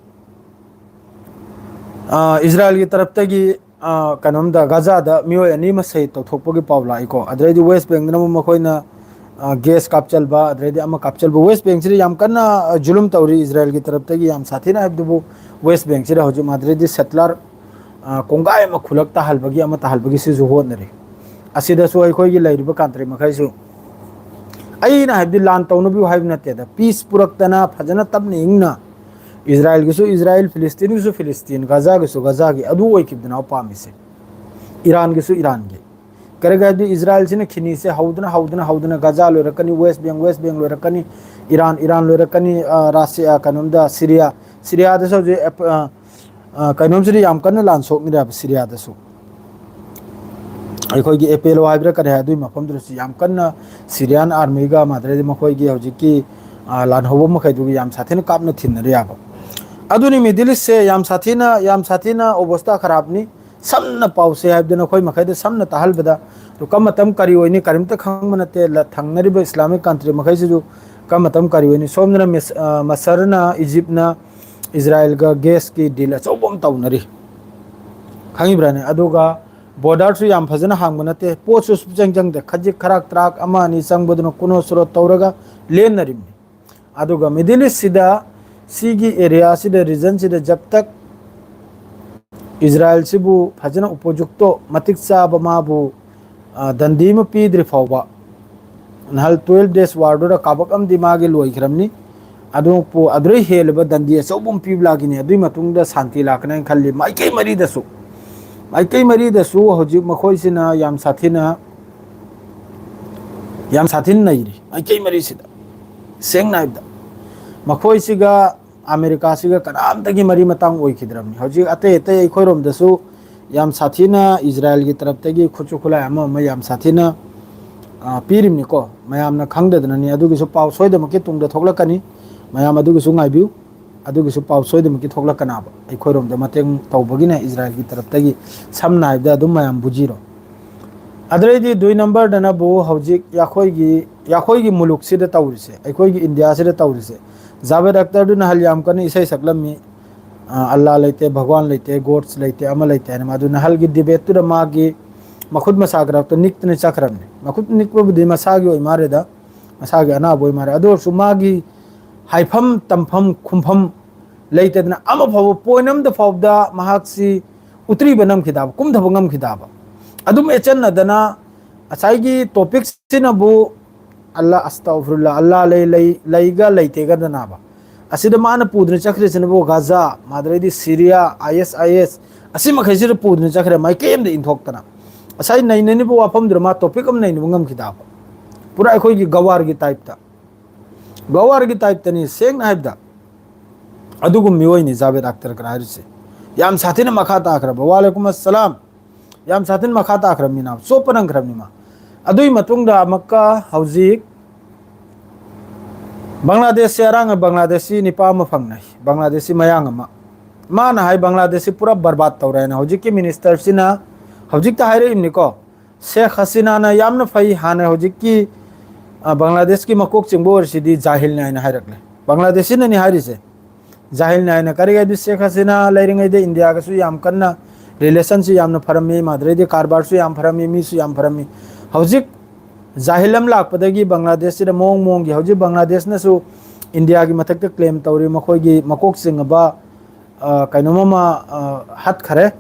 ꯑ, ꯏꯖꯔꯥꯏꯜꯒꯤ ꯇꯔꯞꯇꯒꯤ, ꯑ, ꯀꯩꯅꯣꯝꯗ ꯒꯖꯥꯗ ꯃꯤꯑꯣꯏ ꯑꯅꯤ ꯑꯃ ꯁꯍꯤꯗ ꯇꯧꯊꯣꯛꯄꯒꯤ ꯄꯥꯎ ꯂꯥꯛꯏꯀꯣ꯫ ꯑꯗꯨꯗꯩꯗꯤ ꯋꯦꯁ ꯕꯦꯡꯗꯅ ꯑꯃꯨꯛ ꯃꯈꯣꯏꯅ, ꯑ, ꯒꯦꯁ ꯀꯥꯞꯆꯜꯕ, ꯑꯗꯨꯗꯩꯗꯤ ꯑꯃ ꯀꯥꯞꯆꯜꯕ꯫ ꯋꯦꯁ ꯕꯦꯡꯁꯤꯗ ꯌꯥꯝ ꯀꯟꯅ, ꯑ, ꯖꯨꯂꯨꯝ ꯇꯧꯔꯤ ꯏꯖꯔꯥꯏꯜꯒꯤ ꯇꯔꯞꯇꯒꯤ ꯌꯥꯝ ꯁꯥꯊꯤꯅ ꯍꯥꯏꯕꯗꯨꯕꯨ꯫ ꯋꯦꯁ ꯕꯦꯡꯁꯤꯗ ꯍꯧꯖꯤꯛ ꯃꯥꯗ꯭ꯔꯩꯗꯤ ꯁꯦꯇꯂꯔ, ꯑ, ꯀꯣꯡꯒꯥꯏ ꯑꯃ ꯈꯨꯂꯛ ꯇꯥꯍꯜꯕꯒꯤ, ꯑꯃ ꯇꯥꯍꯜꯕꯒꯤ ꯁꯤꯁꯨ ꯍꯣꯠꯅꯔꯤ꯫ ꯑꯁꯤꯗꯁꯨ ꯑꯩꯈꯣꯏꯒꯤ ꯂꯩꯔꯤꯕ ꯀꯟꯇ꯭ꯔꯤ ꯃꯈꯩꯁꯨ, ꯑꯩꯅ ꯍꯥꯏꯕꯗꯤ ꯂꯥꯟ ꯇꯧꯅꯕꯤꯌꯨ ꯍꯥꯏꯕ ꯅꯠꯇꯦꯗ, ꯄꯤꯁ ꯄꯨꯔꯛꯇꯅ ꯐꯖꯅ ꯇꯞꯅ ꯏꯪꯅ ꯏꯖꯔꯥꯏꯜꯒꯤꯁꯨ ꯏꯖꯔꯥꯏꯜ, ꯐꯤꯂꯤꯁꯇꯤꯟꯒꯤꯁꯨ ꯐꯤꯂꯤꯁꯇꯤꯟ, ꯒꯖꯥꯒꯤꯁꯨ ꯒꯖꯥꯒꯤ, ꯑꯗꯨ ꯑꯣꯏꯈꯤꯕꯗꯨꯅ ꯄꯥꯝꯃꯤꯁꯦ꯫ ꯏꯔꯥꯟꯒꯤꯁꯨ ꯏꯔꯥꯟꯒꯤ꯫ ꯀꯔꯤꯒꯤ ꯍꯥꯏꯕꯗꯤ ꯏꯖꯔꯥꯏꯜꯁꯤꯅ ꯈꯤꯅꯤꯁꯦ ꯍꯧꯗꯅ ꯍꯧꯗꯅ ꯍꯧꯗꯅ ꯒꯖꯥ ꯂꯣꯏꯔꯛꯀꯅꯤ, ꯋꯦꯁ ꯕꯦꯡ, ꯋꯦꯁ ꯕꯦꯡ ꯂꯣꯏꯔꯛꯀꯅꯤ, ꯏꯔꯥꯟ, ꯏꯔꯥꯟ ꯂꯣꯏꯔꯛꯀꯅꯤ, ꯑ, ꯔꯥꯁꯤꯌꯥ, ꯀꯩꯅꯣꯝꯗ ꯁꯤꯔꯤꯌꯥ, ꯁꯤꯔꯤꯌꯥꯗꯁꯨ ꯍꯧꯖꯤꯛ ꯑꯦꯞ-, ꯑ, ꯑ, ꯀꯩꯅꯣꯝꯁꯤꯗ ꯌꯥꯝ ꯀꯟꯅ ꯂꯥꯟ ꯁꯣꯛꯅꯔꯦꯕ ꯁꯤꯔꯤꯌꯥꯗꯁꯨ꯫ ꯑꯩꯈꯣꯏꯒꯤ ꯑꯦꯄꯦꯂꯣ ꯍꯥꯏꯕ꯭ꯔꯥ ꯀꯔꯤ ꯍꯥꯏ, ꯑꯗꯨꯒꯤ ꯃꯐꯝꯗꯨꯗꯁꯨ ꯌꯥꯝ ꯀꯟꯅ ꯁꯤꯔꯤꯌꯥꯟ ꯑꯥꯔꯃꯤꯒ ꯃꯥꯗ꯭ꯔꯩꯗꯤ ꯃꯈꯣꯏꯒꯤ ꯍꯧꯖꯤꯛꯀꯤ, ꯑ, ꯂꯥꯟꯍꯧꯕ ꯃꯈꯩꯗꯨꯒꯤ ꯌꯥꯝ ꯁꯥꯊꯤꯅ ꯀꯥꯞꯅ ꯊꯤꯟꯅꯔꯤ ꯍꯥꯏꯕ꯫ ꯑꯗꯨꯅꯤ ꯃꯤꯗꯜ ꯏꯁꯁꯦ ꯌꯥꯝ ꯁꯥꯊꯤꯅ, ꯌꯥꯝ ꯁꯥꯊꯤꯅ ꯑꯣꯕꯁꯊꯥ ꯈꯔꯥꯞꯅꯤ꯫ ꯁꯝꯅ ꯄꯥꯎꯁꯦ ꯍꯥꯏꯕꯗꯨꯅ ꯑꯩꯈꯣꯏ ꯃꯈꯩꯗ ꯁꯝꯅ ꯇꯥꯍꯟꯕꯗ, ꯑꯗꯨ ꯀꯔꯝꯕ ꯃꯇꯝ ꯀꯔꯤ ꯑꯣꯏꯅꯤ, ꯀꯔꯤꯝꯇ ꯈꯪꯕ ꯅꯠꯇꯦ꯫ ꯂ-, ꯊꯪꯅꯔꯤꯕ ꯏꯁꯂꯥꯃꯤꯛ ꯀꯟꯇ꯭ꯔꯤ ꯃꯈꯩꯁꯤꯁꯨ ꯀꯔꯝꯕ ꯃꯇꯝ ꯀꯔꯤ ꯑꯣꯏꯅꯤ꯫ ꯁꯣꯝꯗꯅ ꯃꯤꯁ-, ꯑ, ꯃꯁꯔꯅ, ꯏꯖꯤꯞꯅ ꯏꯖꯔꯥꯏꯜꯒ ꯒꯦꯁꯀꯤ ꯗꯤꯜ ꯑꯆꯧꯕ ꯑꯃ ꯇꯧꯅꯔꯤ, ꯈꯪꯉꯤꯕ꯭ꯔꯥꯅꯦ? ꯑꯗꯨꯒ ꯕꯣꯔꯗꯔꯁꯨ ꯌꯥꯝ ꯐꯖꯅ ꯍꯥꯡꯕ ꯅꯠꯇꯦ, ꯄꯣꯠꯁꯨ ꯁꯨꯞꯆꯪ ꯆꯪꯗꯦ, ꯈꯖꯤꯛ ꯈꯔꯥꯛ ꯇ꯭ꯔꯥꯛ ꯑꯃ ꯑꯅꯤ ꯆꯪꯕꯗꯨꯅ ꯀꯨꯅꯣ ꯁꯨꯔꯣ ꯇꯧꯔꯒ ꯂꯦꯟꯅꯔꯤꯕꯅꯤ꯫ ꯑꯗꯨꯒ ꯃꯤꯗꯜ ꯏꯁꯁꯤꯗ, ꯁꯤꯒꯤ ꯑꯦꯔꯤꯌꯥꯁꯤꯗ, ꯔꯤꯖꯟꯁꯤꯗ ꯖꯕ ꯇꯛ ꯏꯖꯔꯥꯏꯜꯁꯤꯕꯨ ꯐꯖꯅ ꯎꯄꯣꯖꯨꯛꯇꯣ ꯃꯇꯤꯛ ꯆꯥꯕ ꯃꯥꯕꯨ, ꯑ, ꯗꯟꯗꯤ ꯑꯃ ꯄꯤꯗ꯭ꯔꯤ ꯐꯥꯎꯕ, ꯅꯍꯥꯜ ꯇꯨꯌꯦꯜꯐ ꯗꯦꯖ ꯋꯥꯔꯗꯨꯗ ꯀꯥꯕꯛ ꯑꯃꯗꯤ ꯃꯥꯒꯤ ꯂꯣꯏꯈ꯭ꯔꯕꯅꯤ꯫ ꯑꯗꯨ ꯄꯣ-, ꯑꯗꯨꯗꯩ ꯍꯦꯜꯂꯕ ꯗꯟꯗꯤ ꯑꯆꯧꯕ ꯑꯃ ꯄꯤꯕ ꯂꯥꯛꯈꯤꯅꯤ꯫ ꯑꯗꯨꯒꯤ ꯃꯇꯨꯡꯗ ꯁꯥꯟꯇꯤ ꯂꯥꯛꯀꯅꯤ ꯍꯥꯏꯅ ꯈꯜꯂꯤ꯫ ꯃꯥꯏꯀꯩ ꯃꯔꯤꯗꯁꯨ, ꯃꯥꯏꯀꯩ ꯃꯔꯤꯗꯁꯨ ꯍꯧꯖꯤꯛ ꯃꯈꯣꯏꯁꯤꯅ ꯌꯥꯝ ꯁꯥꯊꯤꯅ, ꯌꯥꯝ ꯁꯥꯊꯤꯅ ꯅꯩꯔꯤ꯫ ꯃꯥꯏꯀꯩ ꯃꯔꯤꯁꯤꯗ, ꯁꯦꯡꯅ ꯍꯥꯏꯕꯗ, ꯃꯈꯣꯏꯁꯤꯒ ꯑꯃꯦꯔꯤꯀꯥꯁꯤꯒ ꯀꯅꯥꯝꯇꯒꯤ ꯃꯔꯤ ꯃꯇꯥꯡ ꯑꯣꯏꯈꯤꯗ꯭ꯔꯕꯅꯤ꯫ ꯍꯧꯖꯤꯛ ꯑꯇꯩ ꯑꯇꯩ ꯑꯩꯈꯣꯏꯔꯣꯝꯗꯁꯨ ꯌꯥꯝ ꯁꯥꯊꯤꯅ ꯏꯖꯔꯥꯏꯜꯒꯤ ꯇꯔꯞꯇꯒꯤ ꯈꯨꯠꯁꯨ ꯈꯨꯠꯂꯥꯏ ꯑꯃ ꯑꯃ ꯌꯥꯝ ꯁꯥꯊꯤꯅ, ꯑ, ꯄꯤꯔꯤꯕꯅꯤꯀꯣ꯫ ꯃꯌꯥꯝꯅ ꯈꯪꯗꯗꯅꯅꯤ꯫ ꯑꯗꯨꯒꯤꯁꯨ ꯄꯥꯎ ꯁꯣꯏꯗꯅꯃꯛꯀꯤ ꯇꯨꯡꯗ ꯊꯣꯛꯂꯛꯀꯅꯤ꯫ ꯃꯌꯥꯝ ꯑꯗꯨꯒꯤꯁꯨ ꯉꯥꯏꯕꯤꯌꯨ꯫ ꯑꯗꯨꯒꯤꯁꯨ ꯄꯥꯎ ꯁꯣꯏꯗꯅꯃꯛꯀꯤ ꯊꯣꯛꯂꯛꯀꯅꯕ꯫ ꯑꯩꯈꯣꯏꯔꯣꯝꯗ ꯃꯇꯦꯡ ꯇꯧꯕꯒꯤꯅ ꯏꯖꯔꯥꯏꯜꯒꯤ ꯇꯔꯞꯇꯒꯤ, ꯁꯝꯅ ꯍꯥꯏꯔꯕꯗ, ꯑꯗꯨꯝ ꯃꯌꯥꯝ ꯕꯨꯖꯤꯔꯣ꯫ ꯑꯗꯨꯗꯩꯗꯤ ꯗꯨꯏ ꯅꯝꯕꯔꯗꯅꯕꯨ ꯍꯧꯖꯤꯛ ꯑꯩꯈꯣꯏꯒꯤ, ꯑꯩꯈꯣꯏꯒꯤ ꯃꯨꯂꯨꯛꯁꯤꯗ ꯇꯧꯔꯤꯁꯦ, ꯑꯩꯈꯣꯏꯒꯤ ꯏꯟꯗꯤꯌꯥꯁꯤꯗ ꯇꯧꯔꯤꯁꯦ, ꯖꯥꯕꯦꯗ ꯑꯛꯇꯔꯗꯨ ꯅꯍꯥꯟ ꯌꯥꯝ ꯀꯟꯅ ꯏꯁꯩ ꯁꯛꯂꯝꯃꯤ, ꯑ, "ꯑꯜꯂꯥ ꯂꯩꯇꯦ, ꯚꯒꯋꯥꯟ ꯂꯩꯇꯦ, ꯒꯣꯗꯁ ꯂꯩꯇꯦ, ꯑꯃ ꯂꯩꯇꯦ" ꯍꯥꯏꯅ꯫ ꯃꯗꯨ ꯅꯍꯥꯟꯒꯤ ꯗꯤꯕꯦꯠꯇꯨꯗ ꯃꯥꯒꯤ ꯃꯈꯨꯠ ꯃꯁꯥ ꯈꯔꯛꯇ ꯅꯤꯛꯇꯅ ꯆꯠꯈ꯭ꯔꯕꯅꯤ꯫ ꯃꯈꯨꯠ ꯅꯤꯛꯄꯕꯨꯗꯤ ꯃꯁꯥꯒꯤ ꯑꯣꯏ ꯃꯥꯜꯂꯦꯗ, ꯃꯁꯥꯒꯤ ꯑꯅꯥꯕ ꯑꯣꯏ ꯃꯥꯜꯂꯦ꯫ ꯑꯗꯨ ꯑꯣꯏꯔꯁꯨ ꯃꯥꯒꯤ ꯍꯥꯏꯐꯝ, ꯇꯝꯐꯝ, ꯈꯨꯝꯐꯝ ꯂꯩꯇꯗꯅ, ꯑꯃ ꯐꯥꯎꯕ, ꯄꯣꯏꯟ ꯑꯃꯗ ꯐꯥꯎꯕꯗ ꯃꯍꯥꯛꯁꯤ ꯎꯠꯇ꯭ꯔꯤꯕ ꯅꯝꯈꯤꯗꯕ, ꯀꯨꯝꯊꯕ ꯉꯝꯈꯤꯗꯕ꯫ ꯑꯗꯨꯝ ꯑꯦꯆꯟꯅꯗꯅ ꯉꯁꯥꯏꯒꯤ ꯇꯣꯄꯤꯛꯁꯤꯅꯕꯨ ꯑꯜꯂꯥ, ꯑꯁꯇꯥꯎꯐꯤꯔꯨꯜꯂꯥ, ꯑꯜꯂꯥ ꯂꯩ, ꯂꯩ, ꯂꯩꯒ ꯂꯩꯇꯦꯒꯗꯅꯕ꯫ ꯑꯁꯤꯗ ꯃꯥꯅ ꯄꯨꯗꯨꯅ ꯆꯠꯈ꯭ꯔꯤꯁꯤꯅꯕꯨ ꯒꯥꯖꯥ, ꯃꯥꯗꯔꯩꯗꯤ ꯁꯤꯔꯤꯌꯥ, ꯑꯥꯏ ꯑꯦꯁ, ꯑꯥꯏ ꯑꯦꯁ, ꯑꯁꯤ ꯃꯈꯩꯁꯤꯗ ꯄꯨꯗꯨꯅ ꯆꯠꯈ꯭ꯔꯦ, ꯃꯥꯏꯀꯩ ꯑꯃꯗ ꯏꯟꯊꯣꯛꯇꯅ꯫ ꯉꯁꯥꯏ ꯅꯩꯅꯅꯤꯕ ꯋꯥꯐꯝꯗꯨꯗ ꯃꯥ ꯇꯣꯄꯤꯛ ꯑꯃ ꯅꯩꯅꯕ ꯉꯝꯈꯤꯗꯕ꯫ ꯄꯨꯔꯥ ꯑꯩꯈꯣꯏꯒꯤ ꯒꯋꯥꯔꯒꯤ ꯇꯥꯏꯞꯇ, ꯒꯋꯥꯔꯒꯤ ꯇꯥꯏꯞꯇꯅꯤ, ꯁꯦꯡꯅ ꯍꯥꯏꯕꯗ꯫ ꯑꯗꯨꯒꯨꯝꯕ ꯃꯤꯑꯣꯏꯅꯤ ꯖꯥꯕꯦꯗ ꯑꯈꯇꯔ ꯀꯔꯥ ꯍꯥꯏꯔꯤꯁꯦ꯫ ꯌꯥꯝ ꯁꯥꯊꯤꯅ ꯃꯈꯥ ꯇꯥꯈ꯭ꯔꯕ꯫ ꯋꯥꯂꯦꯀꯨꯝ ꯑꯁꯂꯥꯝ꯫ ꯌꯥꯝ ꯁꯥꯊꯤꯅ ꯃꯈꯥ ꯇꯥꯈ꯭ꯔꯕꯅꯤꯅ, ꯆꯣꯞꯄ ꯅꯪꯈ꯭ꯔꯕꯅꯤ ꯃꯥ꯫ ꯑꯗꯨꯒꯤ ꯃꯇꯨꯡꯗ ꯑꯃꯨꯛꯀ ꯍꯧꯖꯤꯛ ꯕꯪꯒ꯭ꯂꯥꯗꯦꯁꯁꯦ, ꯑꯔꯥꯡ ꯕꯪꯒ꯭ꯂꯥꯗꯦꯁꯁꯤ ꯅꯤꯄꯥ ꯑꯃ ꯐꯪꯅꯩ, ꯕꯪꯒ꯭ꯂꯥꯗꯦꯁꯁꯤ ꯃꯌꯥꯡ ꯑꯃ꯫ ꯃꯥꯅ ꯍꯥꯏ ꯕꯪꯒ꯭ꯂꯥꯗꯦꯁꯁꯤ ꯄꯨꯔꯥ ꯕꯔꯕꯥꯗ ꯇꯧꯔꯦ ꯍꯥꯏꯅ꯫ ꯍꯧꯖꯤꯛꯀꯤ ꯃꯤꯅꯤꯁꯇꯔꯁꯤꯅ ꯍꯧꯖꯤꯛꯇ ꯍꯥꯏꯔꯛꯏꯕꯅꯤꯀꯣ, ꯁꯦꯈ ꯍꯁꯤꯅꯥꯅ ꯌꯥꯝꯅ ꯐꯩ, ꯍꯥꯟꯅ ꯍꯧꯖꯤꯛꯀꯤ, ꯑ, ꯕꯪꯒ꯭ꯂꯥꯗꯦꯁꯀꯤ ꯃꯀꯣꯛ ꯆꯤꯡꯕ ꯑꯣꯏꯔꯤꯁꯤꯗꯤ ꯖꯥꯍꯤꯜꯅꯤ ꯍꯥꯏꯅ ꯍꯥꯏꯔꯛꯂꯦ꯫ ꯕꯪꯒ꯭ꯂꯥꯗꯦꯁꯁꯤꯅꯅꯤ ꯍꯥꯏꯔꯤꯁꯦ꯫ ꯖꯥꯍꯤꯜꯅꯤ ꯍꯥꯏꯅ꯫ ꯀꯔꯤꯒꯤ ꯍꯥꯏꯗꯤ ꯁꯦꯈ ꯍꯁꯤꯅꯥ ꯂꯩꯔꯤꯉꯩꯗ ꯏꯟꯗꯤꯌꯥꯒꯁꯨ ꯌꯥꯝ ꯀꯟꯅ ꯔꯤꯂꯦꯁꯟꯁꯤ ꯌꯥꯝꯅ ꯐꯔꯝꯃꯤ, ꯃꯥꯗ꯭ꯔꯩꯗꯤ ꯀꯔꯕꯥꯔꯁꯨ ꯌꯥꯝ ꯐꯔꯝꯃꯤ, ꯃꯤꯁꯨ ꯌꯥꯝ ꯐꯔꯝꯃꯤ꯫ ꯍꯧꯖꯤꯛ ꯖꯥꯍꯤꯜ ꯑꯃ ꯂꯥꯛꯄꯗꯒꯤ ꯕꯪꯒ꯭ꯂꯥꯗꯦꯁꯁꯤꯗ ꯃꯑꯣꯡ ꯃꯑꯣꯡꯒꯤ, ꯍꯧꯖꯤꯛ ꯕꯪꯒ꯭ꯂꯥꯗꯦꯁꯅꯁꯨ ꯏꯟꯗꯤꯌꯥꯒꯤ ꯃꯊꯛꯇ ꯀ꯭ꯂꯦꯝ ꯇꯧꯔꯤ, ꯃꯈꯣꯏꯒꯤ ꯃꯀꯣꯛ ꯆꯤꯡꯉꯕ, ꯑ, ꯀꯩꯅꯣꯝ ꯑꯃ, ꯑ, ꯍꯠꯈꯔꯦ꯫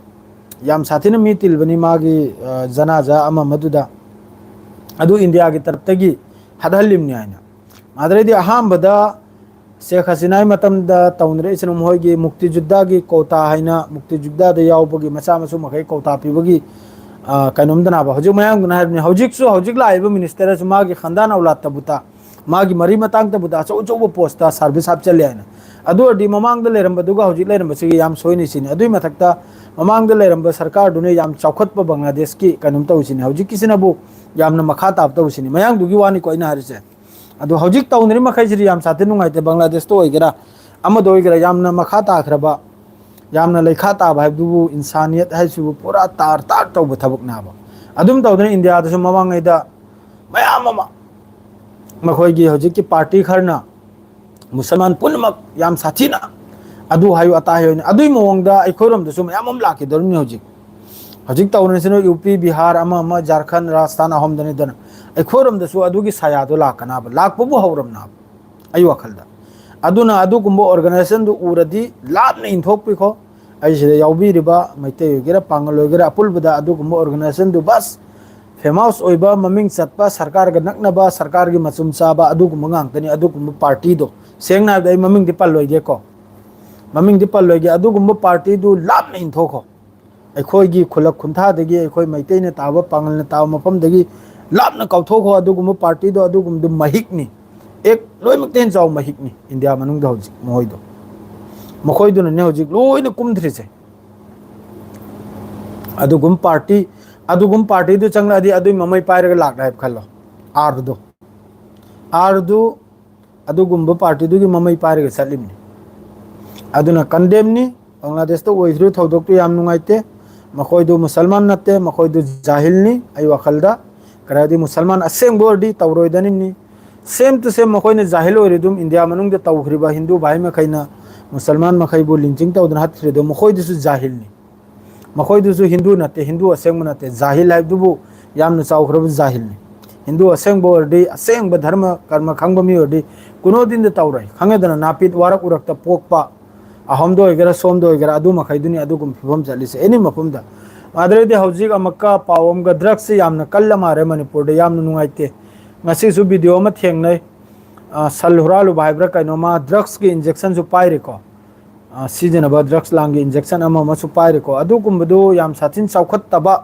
ꯌꯥꯝ ꯁꯥꯊꯤꯅ ꯃꯤ ꯇꯤꯜꯕꯅꯤ ꯃꯥꯒꯤ, ꯑ, ꯖꯅꯥꯖꯥ ꯑꯃ ꯑꯃꯗꯨꯗ꯫ ꯑꯗꯨ ꯏꯟꯗꯤꯌꯥꯒꯤ ꯇꯔꯞꯇꯒꯤ ꯍꯠꯍꯜꯂꯤꯕꯅꯤ ꯍꯥꯏꯅ꯫ ꯑꯗꯨꯗꯩꯗꯤ ꯑꯍꯥꯟꯕꯗ ꯁꯦꯈ ꯍꯁꯤꯅꯥꯒꯤ ꯃꯇꯝꯗ ꯇꯧꯅꯔꯛꯏꯁꯤꯅ ꯃꯈꯣꯏꯒꯤ ꯃꯨꯛꯇꯤ ꯖꯨꯗꯥꯒꯤ ꯀꯣꯇꯥ ꯍꯥꯏꯅ, ꯃꯨꯛꯇꯤ ꯖꯨꯗꯥꯗ ꯌꯥꯎꯕꯒꯤ ꯃꯆꯥ ꯃꯁꯨ ꯃꯈꯩ ꯀꯣꯇꯥ ꯄꯤꯕꯒꯤ, ꯑ, ꯀꯩꯅꯣꯝꯗꯅꯦꯕ꯫ ꯍꯧꯖꯤꯛ ꯃꯌꯥꯡꯗꯨꯅ ꯍꯥꯏꯔꯤꯕꯅꯤ, ꯍꯧꯖꯤꯛꯁꯨ ꯍꯧꯖꯤꯛ ꯂꯥꯛꯏꯕ ꯃꯤꯅꯤꯁꯇꯔ ꯑꯁꯤ ꯃꯥꯒꯤ ꯈꯟꯗꯥꯟ ꯑꯧꯂꯥꯠꯇꯕꯨꯇ, ꯃꯥꯒꯤ ꯃꯔꯤ ꯃꯇꯥꯡꯗꯕꯨꯗ ꯑꯆꯧ ꯑꯆꯧꯕ ꯄꯣꯁꯇ ꯁꯥꯔꯚꯤꯁ ꯍꯥꯞꯆꯜꯂꯦ ꯍꯥꯏꯅ꯫ ꯑꯗꯨ ꯑꯣꯏꯔꯗꯤ ꯃꯃꯥꯡꯗ ꯂꯩꯔꯝꯕꯗꯨꯒ ꯍꯧꯖꯤꯛ ꯂꯩꯔꯝꯕꯁꯤꯒ ꯌꯥꯝ ꯁꯣꯏꯅꯩ ꯁꯤꯅꯤ꯫ ꯑꯗꯨꯏ ꯃꯊꯛꯇ ꯃꯃꯥꯡꯗ ꯂꯩꯔꯝꯕ ꯁꯔꯀꯥꯔꯗꯨꯅ ꯌꯥꯝ ꯆꯥꯎꯈꯠꯄ ꯕꯪꯒ꯭ꯂꯥꯗꯦꯁꯀꯤ ꯀꯩꯅꯣꯝ ꯇꯧꯔꯤꯁꯤꯅꯤ, ꯍꯧꯖꯤꯛꯀꯤꯁꯤꯅꯕꯨ ꯌꯥꯝꯅ ꯃꯈꯥ ꯇꯥꯕ ꯇꯧꯔꯤꯁꯤꯅꯤ꯫ ꯃꯌꯥꯡꯗꯨꯒꯤ ꯋꯥꯅꯤꯀꯣ ꯑꯩꯅ ꯍꯥꯏꯔꯤꯁꯦ꯫ ꯑꯗꯣ ꯍꯧꯖꯤꯛ ꯇꯧꯅꯔꯤ ꯃꯈꯩꯁꯤꯗꯤ ꯌꯥꯝ ꯁꯥꯊꯤ ꯅꯨꯡꯉꯥꯏꯇꯦ꯫ ꯕꯪꯒ꯭ꯂꯥꯗꯦꯁꯇ ꯑꯣꯏꯒꯦꯔꯥ, ꯑꯃꯗ ꯑꯣꯏꯒꯦꯔꯥ, ꯌꯥꯝꯅ ꯃꯈꯥ ꯇꯥꯈ꯭ꯔꯕ, ꯌꯥꯝꯅ ꯂꯩꯈꯥ ꯇꯥꯕ ꯍꯥꯏꯕꯗꯨꯕꯨ ꯏꯟꯁꯥꯅꯤꯌꯠ ꯍꯥꯏꯁꯤꯕꯨ ꯄꯨꯔꯥ ꯇꯥꯔ ꯇꯥꯔ ꯇꯧꯕ ꯊꯕꯛꯅꯦꯕ꯫ ꯑꯗꯨꯝ ꯇꯧꯗꯅ ꯏꯟꯗꯤꯌꯥꯗꯁꯨ ꯃꯃꯥꯡꯉꯩꯗ ꯃꯌꯥꯝ ꯑꯃ ꯃꯈꯣꯏꯒꯤ ꯍꯧꯖꯤꯛꯀꯤ ꯄꯥꯔꯇꯤ ꯈꯔꯅ ꯃꯨꯁꯜꯃꯥꯟ ꯄꯨꯝꯅꯃꯛ ꯌꯥꯝ ꯁꯥꯊꯤꯅ ꯑꯗꯨ ꯍꯥꯏꯌꯨ ꯑꯇꯥ ꯍꯥꯏꯌꯨ ꯍꯥꯏꯅ ꯑꯗꯨꯒꯤ ꯃꯑꯣꯡꯗ ꯑꯩꯈꯣꯏꯔꯣꯝꯗꯁꯨ ꯃꯌꯥꯝ ꯑꯃ ꯂꯥꯛꯈꯤꯗꯧꯔꯤꯕꯅꯤ ꯍꯧꯖꯤꯛ꯫ ꯍꯧꯖꯤꯛ ꯇꯧꯅꯔꯤꯁꯤꯅ ꯌꯨ ꯄꯤ, ꯕꯤꯍꯥꯔ, ꯑꯃ ꯑꯃ, ꯖꯥꯔꯈꯟ, ꯔꯥꯖꯁꯊꯥꯟ ꯑꯍꯨꯝꯗꯅꯤꯗꯅ꯫ ꯑꯩꯈꯣꯏꯔꯣꯝꯗꯁꯨ ꯑꯗꯨꯒꯤ ꯁꯥꯌꯥꯗꯣ ꯂꯥꯛꯀꯅꯕ, ꯂꯥꯛꯄꯕꯨ ꯍꯧꯔꯝꯅꯕ ꯑꯩ ꯋꯥꯈꯜꯗ꯫ ꯑꯗꯨꯅ ꯑꯗꯨꯒꯨꯝꯕ ꯑꯣꯔꯒꯅꯥꯏꯖꯦꯁꯟꯗꯨ ꯎꯔꯗꯤ ꯂꯥꯞꯅ ꯏꯟꯊꯣꯛꯄꯤꯈꯣ꯫ ꯑꯩ ꯁꯤꯗ ꯌꯥꯎꯕꯤꯔꯤꯕ ꯃꯩꯇꯩ ꯑꯣꯏꯒꯦꯔꯥ, ꯄꯥꯉꯜ ꯑꯣꯏꯒꯦꯔꯥ, ꯑꯄꯨꯜꯕꯗ ꯑꯗꯨꯒꯨꯝꯕ ꯑꯣꯔꯒꯅꯥꯏꯖꯦꯁꯟꯗꯨ ꯕꯁ ꯐꯦꯃꯁ ꯑꯣꯏꯕ, ꯃꯃꯤꯡ ꯆꯠꯄ, ꯁꯔꯀꯥꯔꯒ ꯅꯛꯅꯕ, ꯁꯔꯀꯥꯔꯒꯤ ꯃꯆꯨꯝ ꯆꯥꯕ ꯑꯗꯨꯒꯨꯝꯕ ꯉꯥꯛꯇꯅꯤ꯫ ꯑꯗꯨꯒꯨꯝꯕ ꯄꯥꯔꯇꯤꯗꯣ, ꯁꯦꯡꯅ ꯍꯥꯏꯔꯕꯗ ꯑꯩ ꯃꯃꯤꯡꯗꯤ ꯄꯜꯂꯣꯏꯒꯦꯀꯣ, ꯃꯃꯤꯡꯗꯤ ꯄꯜꯂꯣꯏꯒꯦ꯫ ꯑꯗꯨꯒꯨꯝꯕ ꯄꯥꯔꯇꯤꯗꯨ ꯂꯥꯞꯅ ꯏꯟꯊꯣꯛꯈꯣ꯫ ꯑꯩꯈꯣꯏꯒꯤ ꯈꯨꯜꯂꯛ ꯈꯨꯟꯊꯥꯗꯒꯤ, ꯑꯩꯈꯣꯏ ꯃꯩꯇꯩꯅ ꯇꯥꯕ, ꯄꯥꯉꯜꯅ ꯇꯥꯕ ꯃꯐꯝꯗꯒꯤ ꯂꯥꯞꯅ ꯀꯥꯎꯊꯣꯛꯈꯣ꯫ ꯑꯗꯨꯒꯨꯝꯕ ꯄꯥꯔꯇꯤꯗꯣ ꯑꯗꯨꯒꯨꯝꯕꯗꯨ ꯃꯍꯤꯛꯅꯤ꯫ ꯑꯦꯛ ꯂꯣꯏꯅꯃꯛꯇ ꯍꯦꯟꯅ ꯆꯥꯎꯕ ꯃꯍꯤꯛꯅꯤ ꯏꯟꯗꯤꯌꯥ ꯃꯅꯨꯡꯗ ꯍꯧꯖꯤꯛ ꯃꯈꯣꯏꯗꯣ꯫ ꯃꯈꯣꯏꯗꯨꯅꯅꯦ ꯍꯧꯖꯤꯛ ꯂꯣꯏꯅ ꯀꯨꯝꯗ꯭ꯔꯤꯁꯦ꯫ ꯑꯗꯨꯒꯨꯝꯕ ꯄꯥꯔꯇꯤ, ꯑꯗꯨꯒꯨꯝꯕ ꯄꯥꯔꯇꯤꯗꯨ ꯆꯪꯂꯛꯑꯗꯤ ꯑꯗꯨꯒꯤ ꯃꯃꯩ ꯄꯥꯏꯔꯒ ꯂꯥꯛꯂꯦ ꯍꯥꯏꯕ ꯈꯜꯂꯣ꯫ ꯑꯥꯔꯗꯣ, ꯑꯥꯔꯗꯨ ꯑꯗꯨꯒꯨꯝꯕ ꯄꯥꯔꯇꯤꯗꯨꯒꯤ ꯃꯃꯩ ꯄꯥꯏꯔꯒ ꯆꯠꯂꯤꯕꯅꯤ꯫ ꯑꯗꯨꯅ ꯀꯟꯗꯦꯝꯅꯤ꯫ ꯕꯪꯒ꯭ꯂꯥꯗꯦꯁꯇ ꯑꯣꯏꯈ꯭ꯔꯤꯕ ꯊꯧꯗꯣꯛꯇꯨ ꯌꯥꯝ ꯅꯨꯡꯉꯥꯏꯇꯦ꯫ ꯃꯈꯣꯏꯗꯨ ꯃꯨꯁꯜꯃꯥꯟ ꯅꯠꯇꯦ, ꯃꯈꯣꯏꯗꯨ ꯖꯥꯍꯤꯜꯅꯤ꯫ ꯑꯩ ꯋꯥꯈꯜꯗ ꯀꯔꯤ ꯍꯥꯏꯗꯤ ꯃꯨꯁꯜꯃꯥꯟ ꯑꯁꯦꯡꯕ ꯑꯣꯏꯔꯗꯤ ꯇꯧꯔꯣꯏꯗꯅꯤꯡꯅꯤ꯫ Same to same ꯃꯈꯣꯏꯅ ꯖꯥꯍꯤꯜ ꯑꯣꯏꯔꯤ ꯑꯗꯨꯝ ꯏꯟꯗꯤꯌꯥ ꯃꯅꯨꯡꯗ ꯇꯧꯈ꯭ꯔꯤꯕ ꯍꯤꯟꯗꯨ ꯚꯥꯏ ꯃꯈꯩꯅ ꯃꯨꯁꯜꯃꯥꯟ ꯃꯈꯩꯕꯨ ꯂꯤꯟꯆꯤꯡ ꯇꯧꯗꯅ ꯍꯥꯠꯈ꯭ꯔꯤꯗꯣ ꯃꯈꯣꯏꯗꯨꯁꯨ ꯖꯥꯍꯤꯜꯅꯤ꯫ ꯃꯈꯣꯏꯗꯨꯁꯨ ꯍꯤꯟꯗꯨ ꯅꯠꯇꯦ, ꯍꯤꯟꯗꯨ ꯑꯁꯦꯡꯕ ꯅꯠꯇꯦ꯫ ꯖꯥꯍꯤꯜ ꯍꯥꯏꯕꯗꯨꯕꯨ ꯌꯥꯝꯅ ꯆꯥꯎꯈ꯭ꯔꯕ ꯖꯥꯍꯤꯜꯅꯤ꯫ ꯍꯤꯟꯗꯨ ꯑꯁꯦꯡꯕ ꯑꯣꯏꯔꯗꯤ, ꯑꯁꯦꯡꯕ ꯙꯔꯃ ꯀꯔꯃ ꯈꯪꯕ ꯃꯤ ꯑꯣꯏꯔꯗꯤ ꯀꯨꯅꯣ ꯗꯤꯟꯗ ꯇꯧꯔꯣꯏ꯫ ꯈꯪꯉꯦꯗꯅ, ꯅꯥꯄꯤꯠ ꯋꯥꯔꯛ ꯎꯔꯛꯇ ꯄꯣꯛꯄ ꯑꯍꯣꯝꯗ ꯑꯣꯏꯒꯦꯔꯥ ꯁꯣꯝꯗ ꯑꯣꯏꯒꯦꯔꯥ ꯑꯗꯨ ꯃꯈꯩꯗꯨꯅꯤ ꯑꯗꯨꯒꯨꯝꯕ ꯐꯤꯕꯝ ꯆꯠꯂꯤꯁꯦ ꯑꯦꯅꯤ ꯃꯐꯝꯗ꯫ ꯑꯗꯨꯗꯩꯗꯤ ꯍꯧꯖꯤꯛ ꯑꯃꯨꯛꯀ ꯄꯥꯎ ꯑꯃꯒ ꯗ꯭ꯔꯛꯁꯁꯤ ꯌꯥꯝꯅ ꯀꯜꯂ ꯃꯥꯜꯂꯦ ꯃꯅꯤꯄꯨꯔꯗ, ꯌꯥꯝꯅ ꯅꯨꯡꯉꯥꯏꯇꯦ꯫ ꯉꯁꯤꯁꯨ ꯚꯤꯗꯤꯑꯣ ꯑꯃ ꯊꯦꯡꯅꯩ, ꯑ, ꯁꯜ ꯍꯨꯔꯥꯜꯂꯨꯕ ꯍꯥꯏꯕ꯭ꯔꯥ ꯀꯩꯅꯣꯃ ꯗ꯭ꯔꯛꯁꯀꯤ ꯏꯟꯖꯦꯛꯁꯟꯁꯨ ꯄꯥꯏꯔꯤꯀꯣ꯫ ꯑ, ꯁꯤꯖꯤꯟꯅꯕ ꯗ꯭ꯔꯛꯁ ꯂꯥꯡꯒꯤ ꯏꯟꯖꯦꯛꯁꯟ ꯑꯃ ꯑꯃꯁꯨ ꯄꯥꯏꯔꯤꯀꯣ꯫ ꯑꯗꯨꯒꯨꯝꯕꯗꯨ ꯌꯥꯝ ꯁꯥꯊꯤꯅ ꯆꯥꯎꯈꯠꯇꯕ,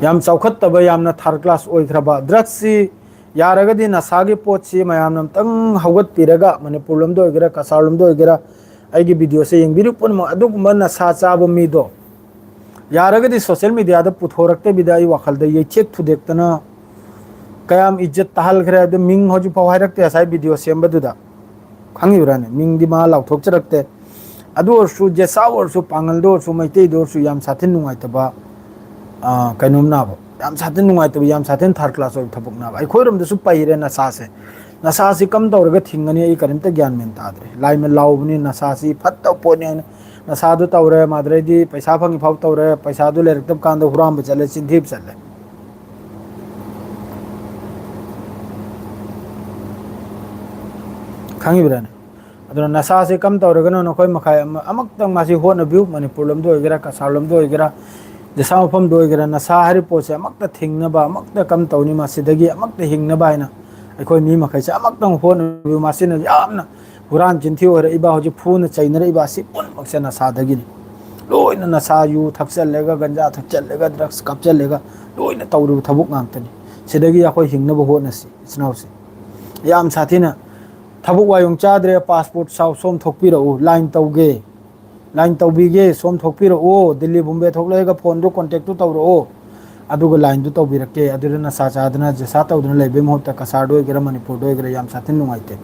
ꯌꯥꯝ ꯆꯥꯎꯈꯠꯇꯕ, ꯌꯥꯝꯅ ꯊꯥꯔꯠ ꯀ꯭ꯂꯥꯁ ꯑꯣꯏꯈ꯭ꯔꯕ ꯗ꯭ꯔꯛꯁꯁꯤ ꯌꯥꯔꯒꯗꯤ ꯅꯁꯥꯒꯤ ꯄꯣꯠꯁꯤ ꯃꯌꯥꯝꯅ ꯑꯝꯇꯪ ꯍꯧꯒꯠꯄꯤꯔꯒ ꯃꯅꯤꯄꯨꯔ ꯂꯣꯝꯗ ꯑꯣꯏꯒꯦꯔꯥ ꯀꯁꯥꯔ ꯂꯣꯝꯗ ꯑꯣꯏꯒꯦꯔꯥ ꯑꯩꯒꯤ ꯚꯤꯗꯤꯑꯣꯁꯦ ꯌꯦꯡꯕꯤꯔꯤꯕ ꯄꯨꯝꯅꯃꯛ ꯑꯗꯨꯒꯨꯝꯕ ꯅꯁꯥ ꯆꯥꯕ ꯃꯤꯗꯣ ꯌꯥꯔꯒꯗꯤ ꯁꯣꯁꯦꯜ ꯃꯦꯗꯤꯌꯥꯗ ꯄꯨꯊꯣꯔꯛꯇꯕꯤꯗ ꯑꯩ ꯋꯥꯈꯜꯗ ꯌꯩꯊꯦꯛ ꯊꯨꯗꯦꯛꯇꯅ ꯀꯌꯥꯝ ꯏꯖꯠ ꯇꯥꯍꯜꯈ꯭ꯔꯦ ꯍꯥꯏꯕꯗꯣ ꯃꯤꯡ ꯍꯧꯖꯤꯛꯐꯥꯎ ꯍꯥꯏꯔꯛꯇꯦ ꯉꯁꯥꯏ ꯚꯤꯗꯤꯑꯣ ꯁꯦꯝꯕꯗꯨꯗ꯫ ꯈꯪꯉꯤꯕ꯭ꯔꯥꯅꯦ? ꯃꯤꯡꯗꯤ ꯃꯥ ꯂꯥꯎꯊꯣꯛꯆꯔꯛꯇꯦ꯫ ꯑꯗꯨ ꯑꯣꯏꯔꯁꯨ ꯖꯦꯁꯥ ꯑꯣꯏꯔꯁꯨ ꯄꯥꯡꯒꯜꯗ ꯑꯣꯏꯔꯁꯨ ꯃꯩꯇꯩꯗ ꯑꯣꯏꯔꯁꯨ ꯌꯥꯝ ꯁꯥꯊꯤꯅ ꯅꯨꯡꯉꯥꯏꯇꯕ, ꯑ, ꯀꯩꯅꯣꯝꯅꯦꯕ꯫ ꯌꯥꯝ ꯁꯥꯊꯤꯅ ꯅꯨꯡꯉꯥꯏꯇꯕ, ꯌꯥꯝ ꯁꯥꯊꯤꯅ ꯊꯥꯔꯠ ꯀ꯭ꯂꯥꯁ ꯑꯣꯏꯕ ꯊꯕꯛꯅꯦꯕ꯫ ꯑꯩꯈꯣꯏꯔꯣꯝꯗꯁꯨ ꯄꯩꯔꯦ ꯅꯁꯥꯁꯦ꯫ ꯅꯁꯥꯁꯤ ꯀꯝ ꯇꯧꯔꯒ ꯊꯤꯡꯒꯅꯤ ꯑꯩ ꯀꯔꯤꯝꯇ ꯒ꯭ꯌꯥꯟ ꯃꯦꯟ ꯇꯥꯗ꯭ꯔꯦ꯫ ꯂꯥꯏꯅ ꯂꯥꯎꯕꯅꯤ ꯅꯁꯥꯁꯤ ꯐꯠꯇꯕ ꯄꯣꯠꯅꯤ ꯍꯥꯏꯅ꯫ ꯅꯁꯥꯗꯨ ꯇꯧꯔꯦ, ꯃꯗꯨꯗꯩꯗꯤ ꯄꯩꯁꯥ ꯐꯪꯉꯤ ꯐꯥꯎ ꯇꯧꯔꯦ, ꯄꯩꯁꯥꯗꯨ ꯂꯩꯔꯛꯇꯕ ꯀꯥꯟꯗ ꯍꯨꯔꯥꯟꯕ ꯆꯠꯂꯦ, ꯆꯤꯟꯊꯤꯕ ꯆꯠꯂꯦ꯫ ꯈꯪꯉꯤꯕ꯭ꯔꯥꯅꯦ? ꯑꯗꯨꯅ ꯅꯁꯥꯁꯦ ꯀꯝ ꯇꯧꯔꯒꯅꯣ ꯅꯈꯣꯏ ꯃꯈꯩ ꯑꯃ-, ꯑꯃꯨꯛꯇꯪ ꯃꯥꯁꯤ ꯍꯣꯠꯅꯕꯤꯌꯨ꯫ ꯃꯅꯤꯄꯨꯔ ꯂꯣꯝꯗ ꯑꯣꯏꯒꯦꯔꯥ, ꯀꯁꯥꯔ ꯂꯣꯝꯗ ꯑꯣꯏꯒꯦꯔꯥ, ꯖꯁꯥ ꯃꯐꯝꯗ ꯑꯣꯏꯒꯦꯔꯥ, ꯅꯁꯥ ꯍꯥꯏꯔꯤꯕ ꯄꯣꯠꯁꯦ ꯑꯃꯨꯛꯇ ꯊꯤꯡꯅꯕ, ꯑꯃꯨꯛꯇ ꯀꯝ ꯇꯧꯅꯤ, ꯃꯁꯤꯗꯒꯤ ꯑꯃꯨꯛꯇ ꯍꯤꯡꯅꯕ ꯍꯥꯏꯅ ꯑꯩꯈꯣꯏ ꯃꯤ ꯃꯈꯩꯁꯦ ꯑꯃꯨꯛꯇꯪ ꯍꯣꯠꯅꯕꯤꯌꯨ꯫ ꯃꯁꯤꯅ ꯌꯥꯝꯅ ꯍꯨꯔꯥꯟ ꯆꯤꯟꯊꯤ ꯑꯣꯏꯔꯛꯏꯕ, ꯍꯧꯖꯤꯛ ꯐꯨꯅ ꯆꯩꯅꯔꯛꯏꯕ ꯑꯁꯤ ꯄꯨꯝꯅꯃꯛꯁꯦ ꯅꯁꯥꯗꯒꯤꯅꯤ꯫ ꯂꯣꯏꯅ ꯅꯁꯥ ꯌꯨ ꯊꯛꯆꯜꯂꯒ, ꯒꯟꯖꯥ ꯊꯛꯆꯜꯂꯒ, ꯗ꯭ꯔꯛꯁ ꯀꯥꯞꯆꯜꯂꯒ ꯂꯣꯏꯅ ꯇꯧꯔꯤꯕ ꯊꯕꯛ ꯉꯥꯛꯇꯅꯤ꯫ ꯁꯤꯗꯒꯤ ꯑꯩꯈꯣꯏ ꯍꯤꯡꯅꯕ ꯍꯣꯠꯅꯁꯤ, ꯏꯆꯤꯟ ꯏꯅꯥꯎꯁꯦ꯫ ꯌꯥꯝ ꯁꯥꯊꯤꯅ ꯊꯕꯛ ꯋꯥꯌꯣꯡ ꯆꯥꯗ꯭ꯔꯦ, ꯄꯥꯁꯄꯣꯔꯠ ꯁꯥꯎ, ꯁꯣꯝ ꯊꯣꯛꯄꯤꯔꯛꯎ, ꯂꯥꯏꯟ ꯇꯧꯒꯦ, ꯂꯥꯏꯟ ꯇꯧꯕꯤꯒꯦ, ꯁꯣꯝ ꯊꯣꯛꯄꯤꯔꯛꯑꯣ, ꯗꯤꯜꯂꯤ ꯕꯣꯝꯕꯦ ꯊꯣꯛꯂꯛꯑꯒ ꯐꯣꯟꯗꯣ ꯀꯣꯟꯇꯦꯛꯇꯨ ꯇꯧꯔꯛꯑꯣ, ꯑꯗꯨꯒ ꯂꯥꯏꯟꯗꯨ ꯇꯧꯕꯤꯔꯛꯀꯦ꯫ ꯑꯗꯨꯗ ꯅꯁꯥ ꯆꯥꯗꯅ ꯖꯦꯁꯥ ꯇꯧꯗꯅ ꯂꯩꯕꯩ ꯃꯍꯨꯠꯇ ꯀꯁꯥꯔꯗ ꯑꯣꯏꯒꯦꯔꯥ ꯃꯅꯤꯄꯨꯔꯗ ꯑꯣꯏꯒꯦꯔꯥ ꯌꯥꯝ ꯁꯥꯊꯤꯅ ꯅꯨꯡꯉꯥꯏꯇꯦ꯫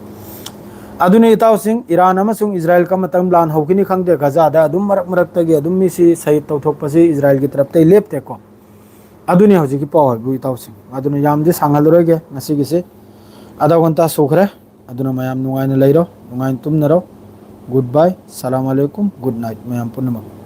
ꯑꯗꯨꯅ ꯏꯇꯥꯎꯁꯤꯡ, ꯏꯔꯥꯟ ꯑꯃꯁꯨꯡ ꯏꯖꯔꯥꯏꯜ ꯀꯔꯝꯕ ꯃꯇꯝ ꯂꯥꯟ ꯍꯧꯒꯅꯤ ꯈꯪꯗꯦ, ꯒꯖꯥꯗ ꯑꯗꯨꯝ ꯃꯔꯛ ꯃꯔꯛꯇꯒꯤ ꯑꯗꯨꯝ ꯃꯤꯁꯤ ꯁꯍꯤꯗ ꯇꯧꯊꯣꯛꯄꯁꯤ ꯏꯖꯔꯥꯏꯜꯒꯤ ꯇꯔꯞꯇꯩ ꯂꯦꯞꯇꯦꯀꯣ꯫ ꯑꯗꯨꯅꯤ ꯍꯧꯖꯤꯛꯀꯤ ꯄꯥꯎ ꯍꯥꯏꯕꯨ ꯏꯇꯥꯎꯁꯤꯡ꯫ ꯑꯗꯨꯅ ꯌꯥꯝꯗꯤ ꯁꯥꯡꯍꯜꯂꯔꯣꯏꯒꯦ ꯉꯁꯤꯒꯤꯁꯤ, ꯑꯗꯥ ꯒꯟꯇꯥ ꯁꯨꯈ꯭ꯔꯦ꯫ ꯑꯗꯨꯅ ꯃꯌꯥꯝ ꯅꯨꯡꯉꯥꯏꯅ ꯂꯩꯔꯣ, ꯅꯨꯡꯉꯥꯏꯅ ꯇꯨꯝꯅꯔꯣ꯫ Good bye, ꯁꯂꯥꯝ ꯑꯂꯩꯀꯨꯝ, good night ꯃꯌꯥꯝ ꯄꯨꯝꯅꯃꯛ꯫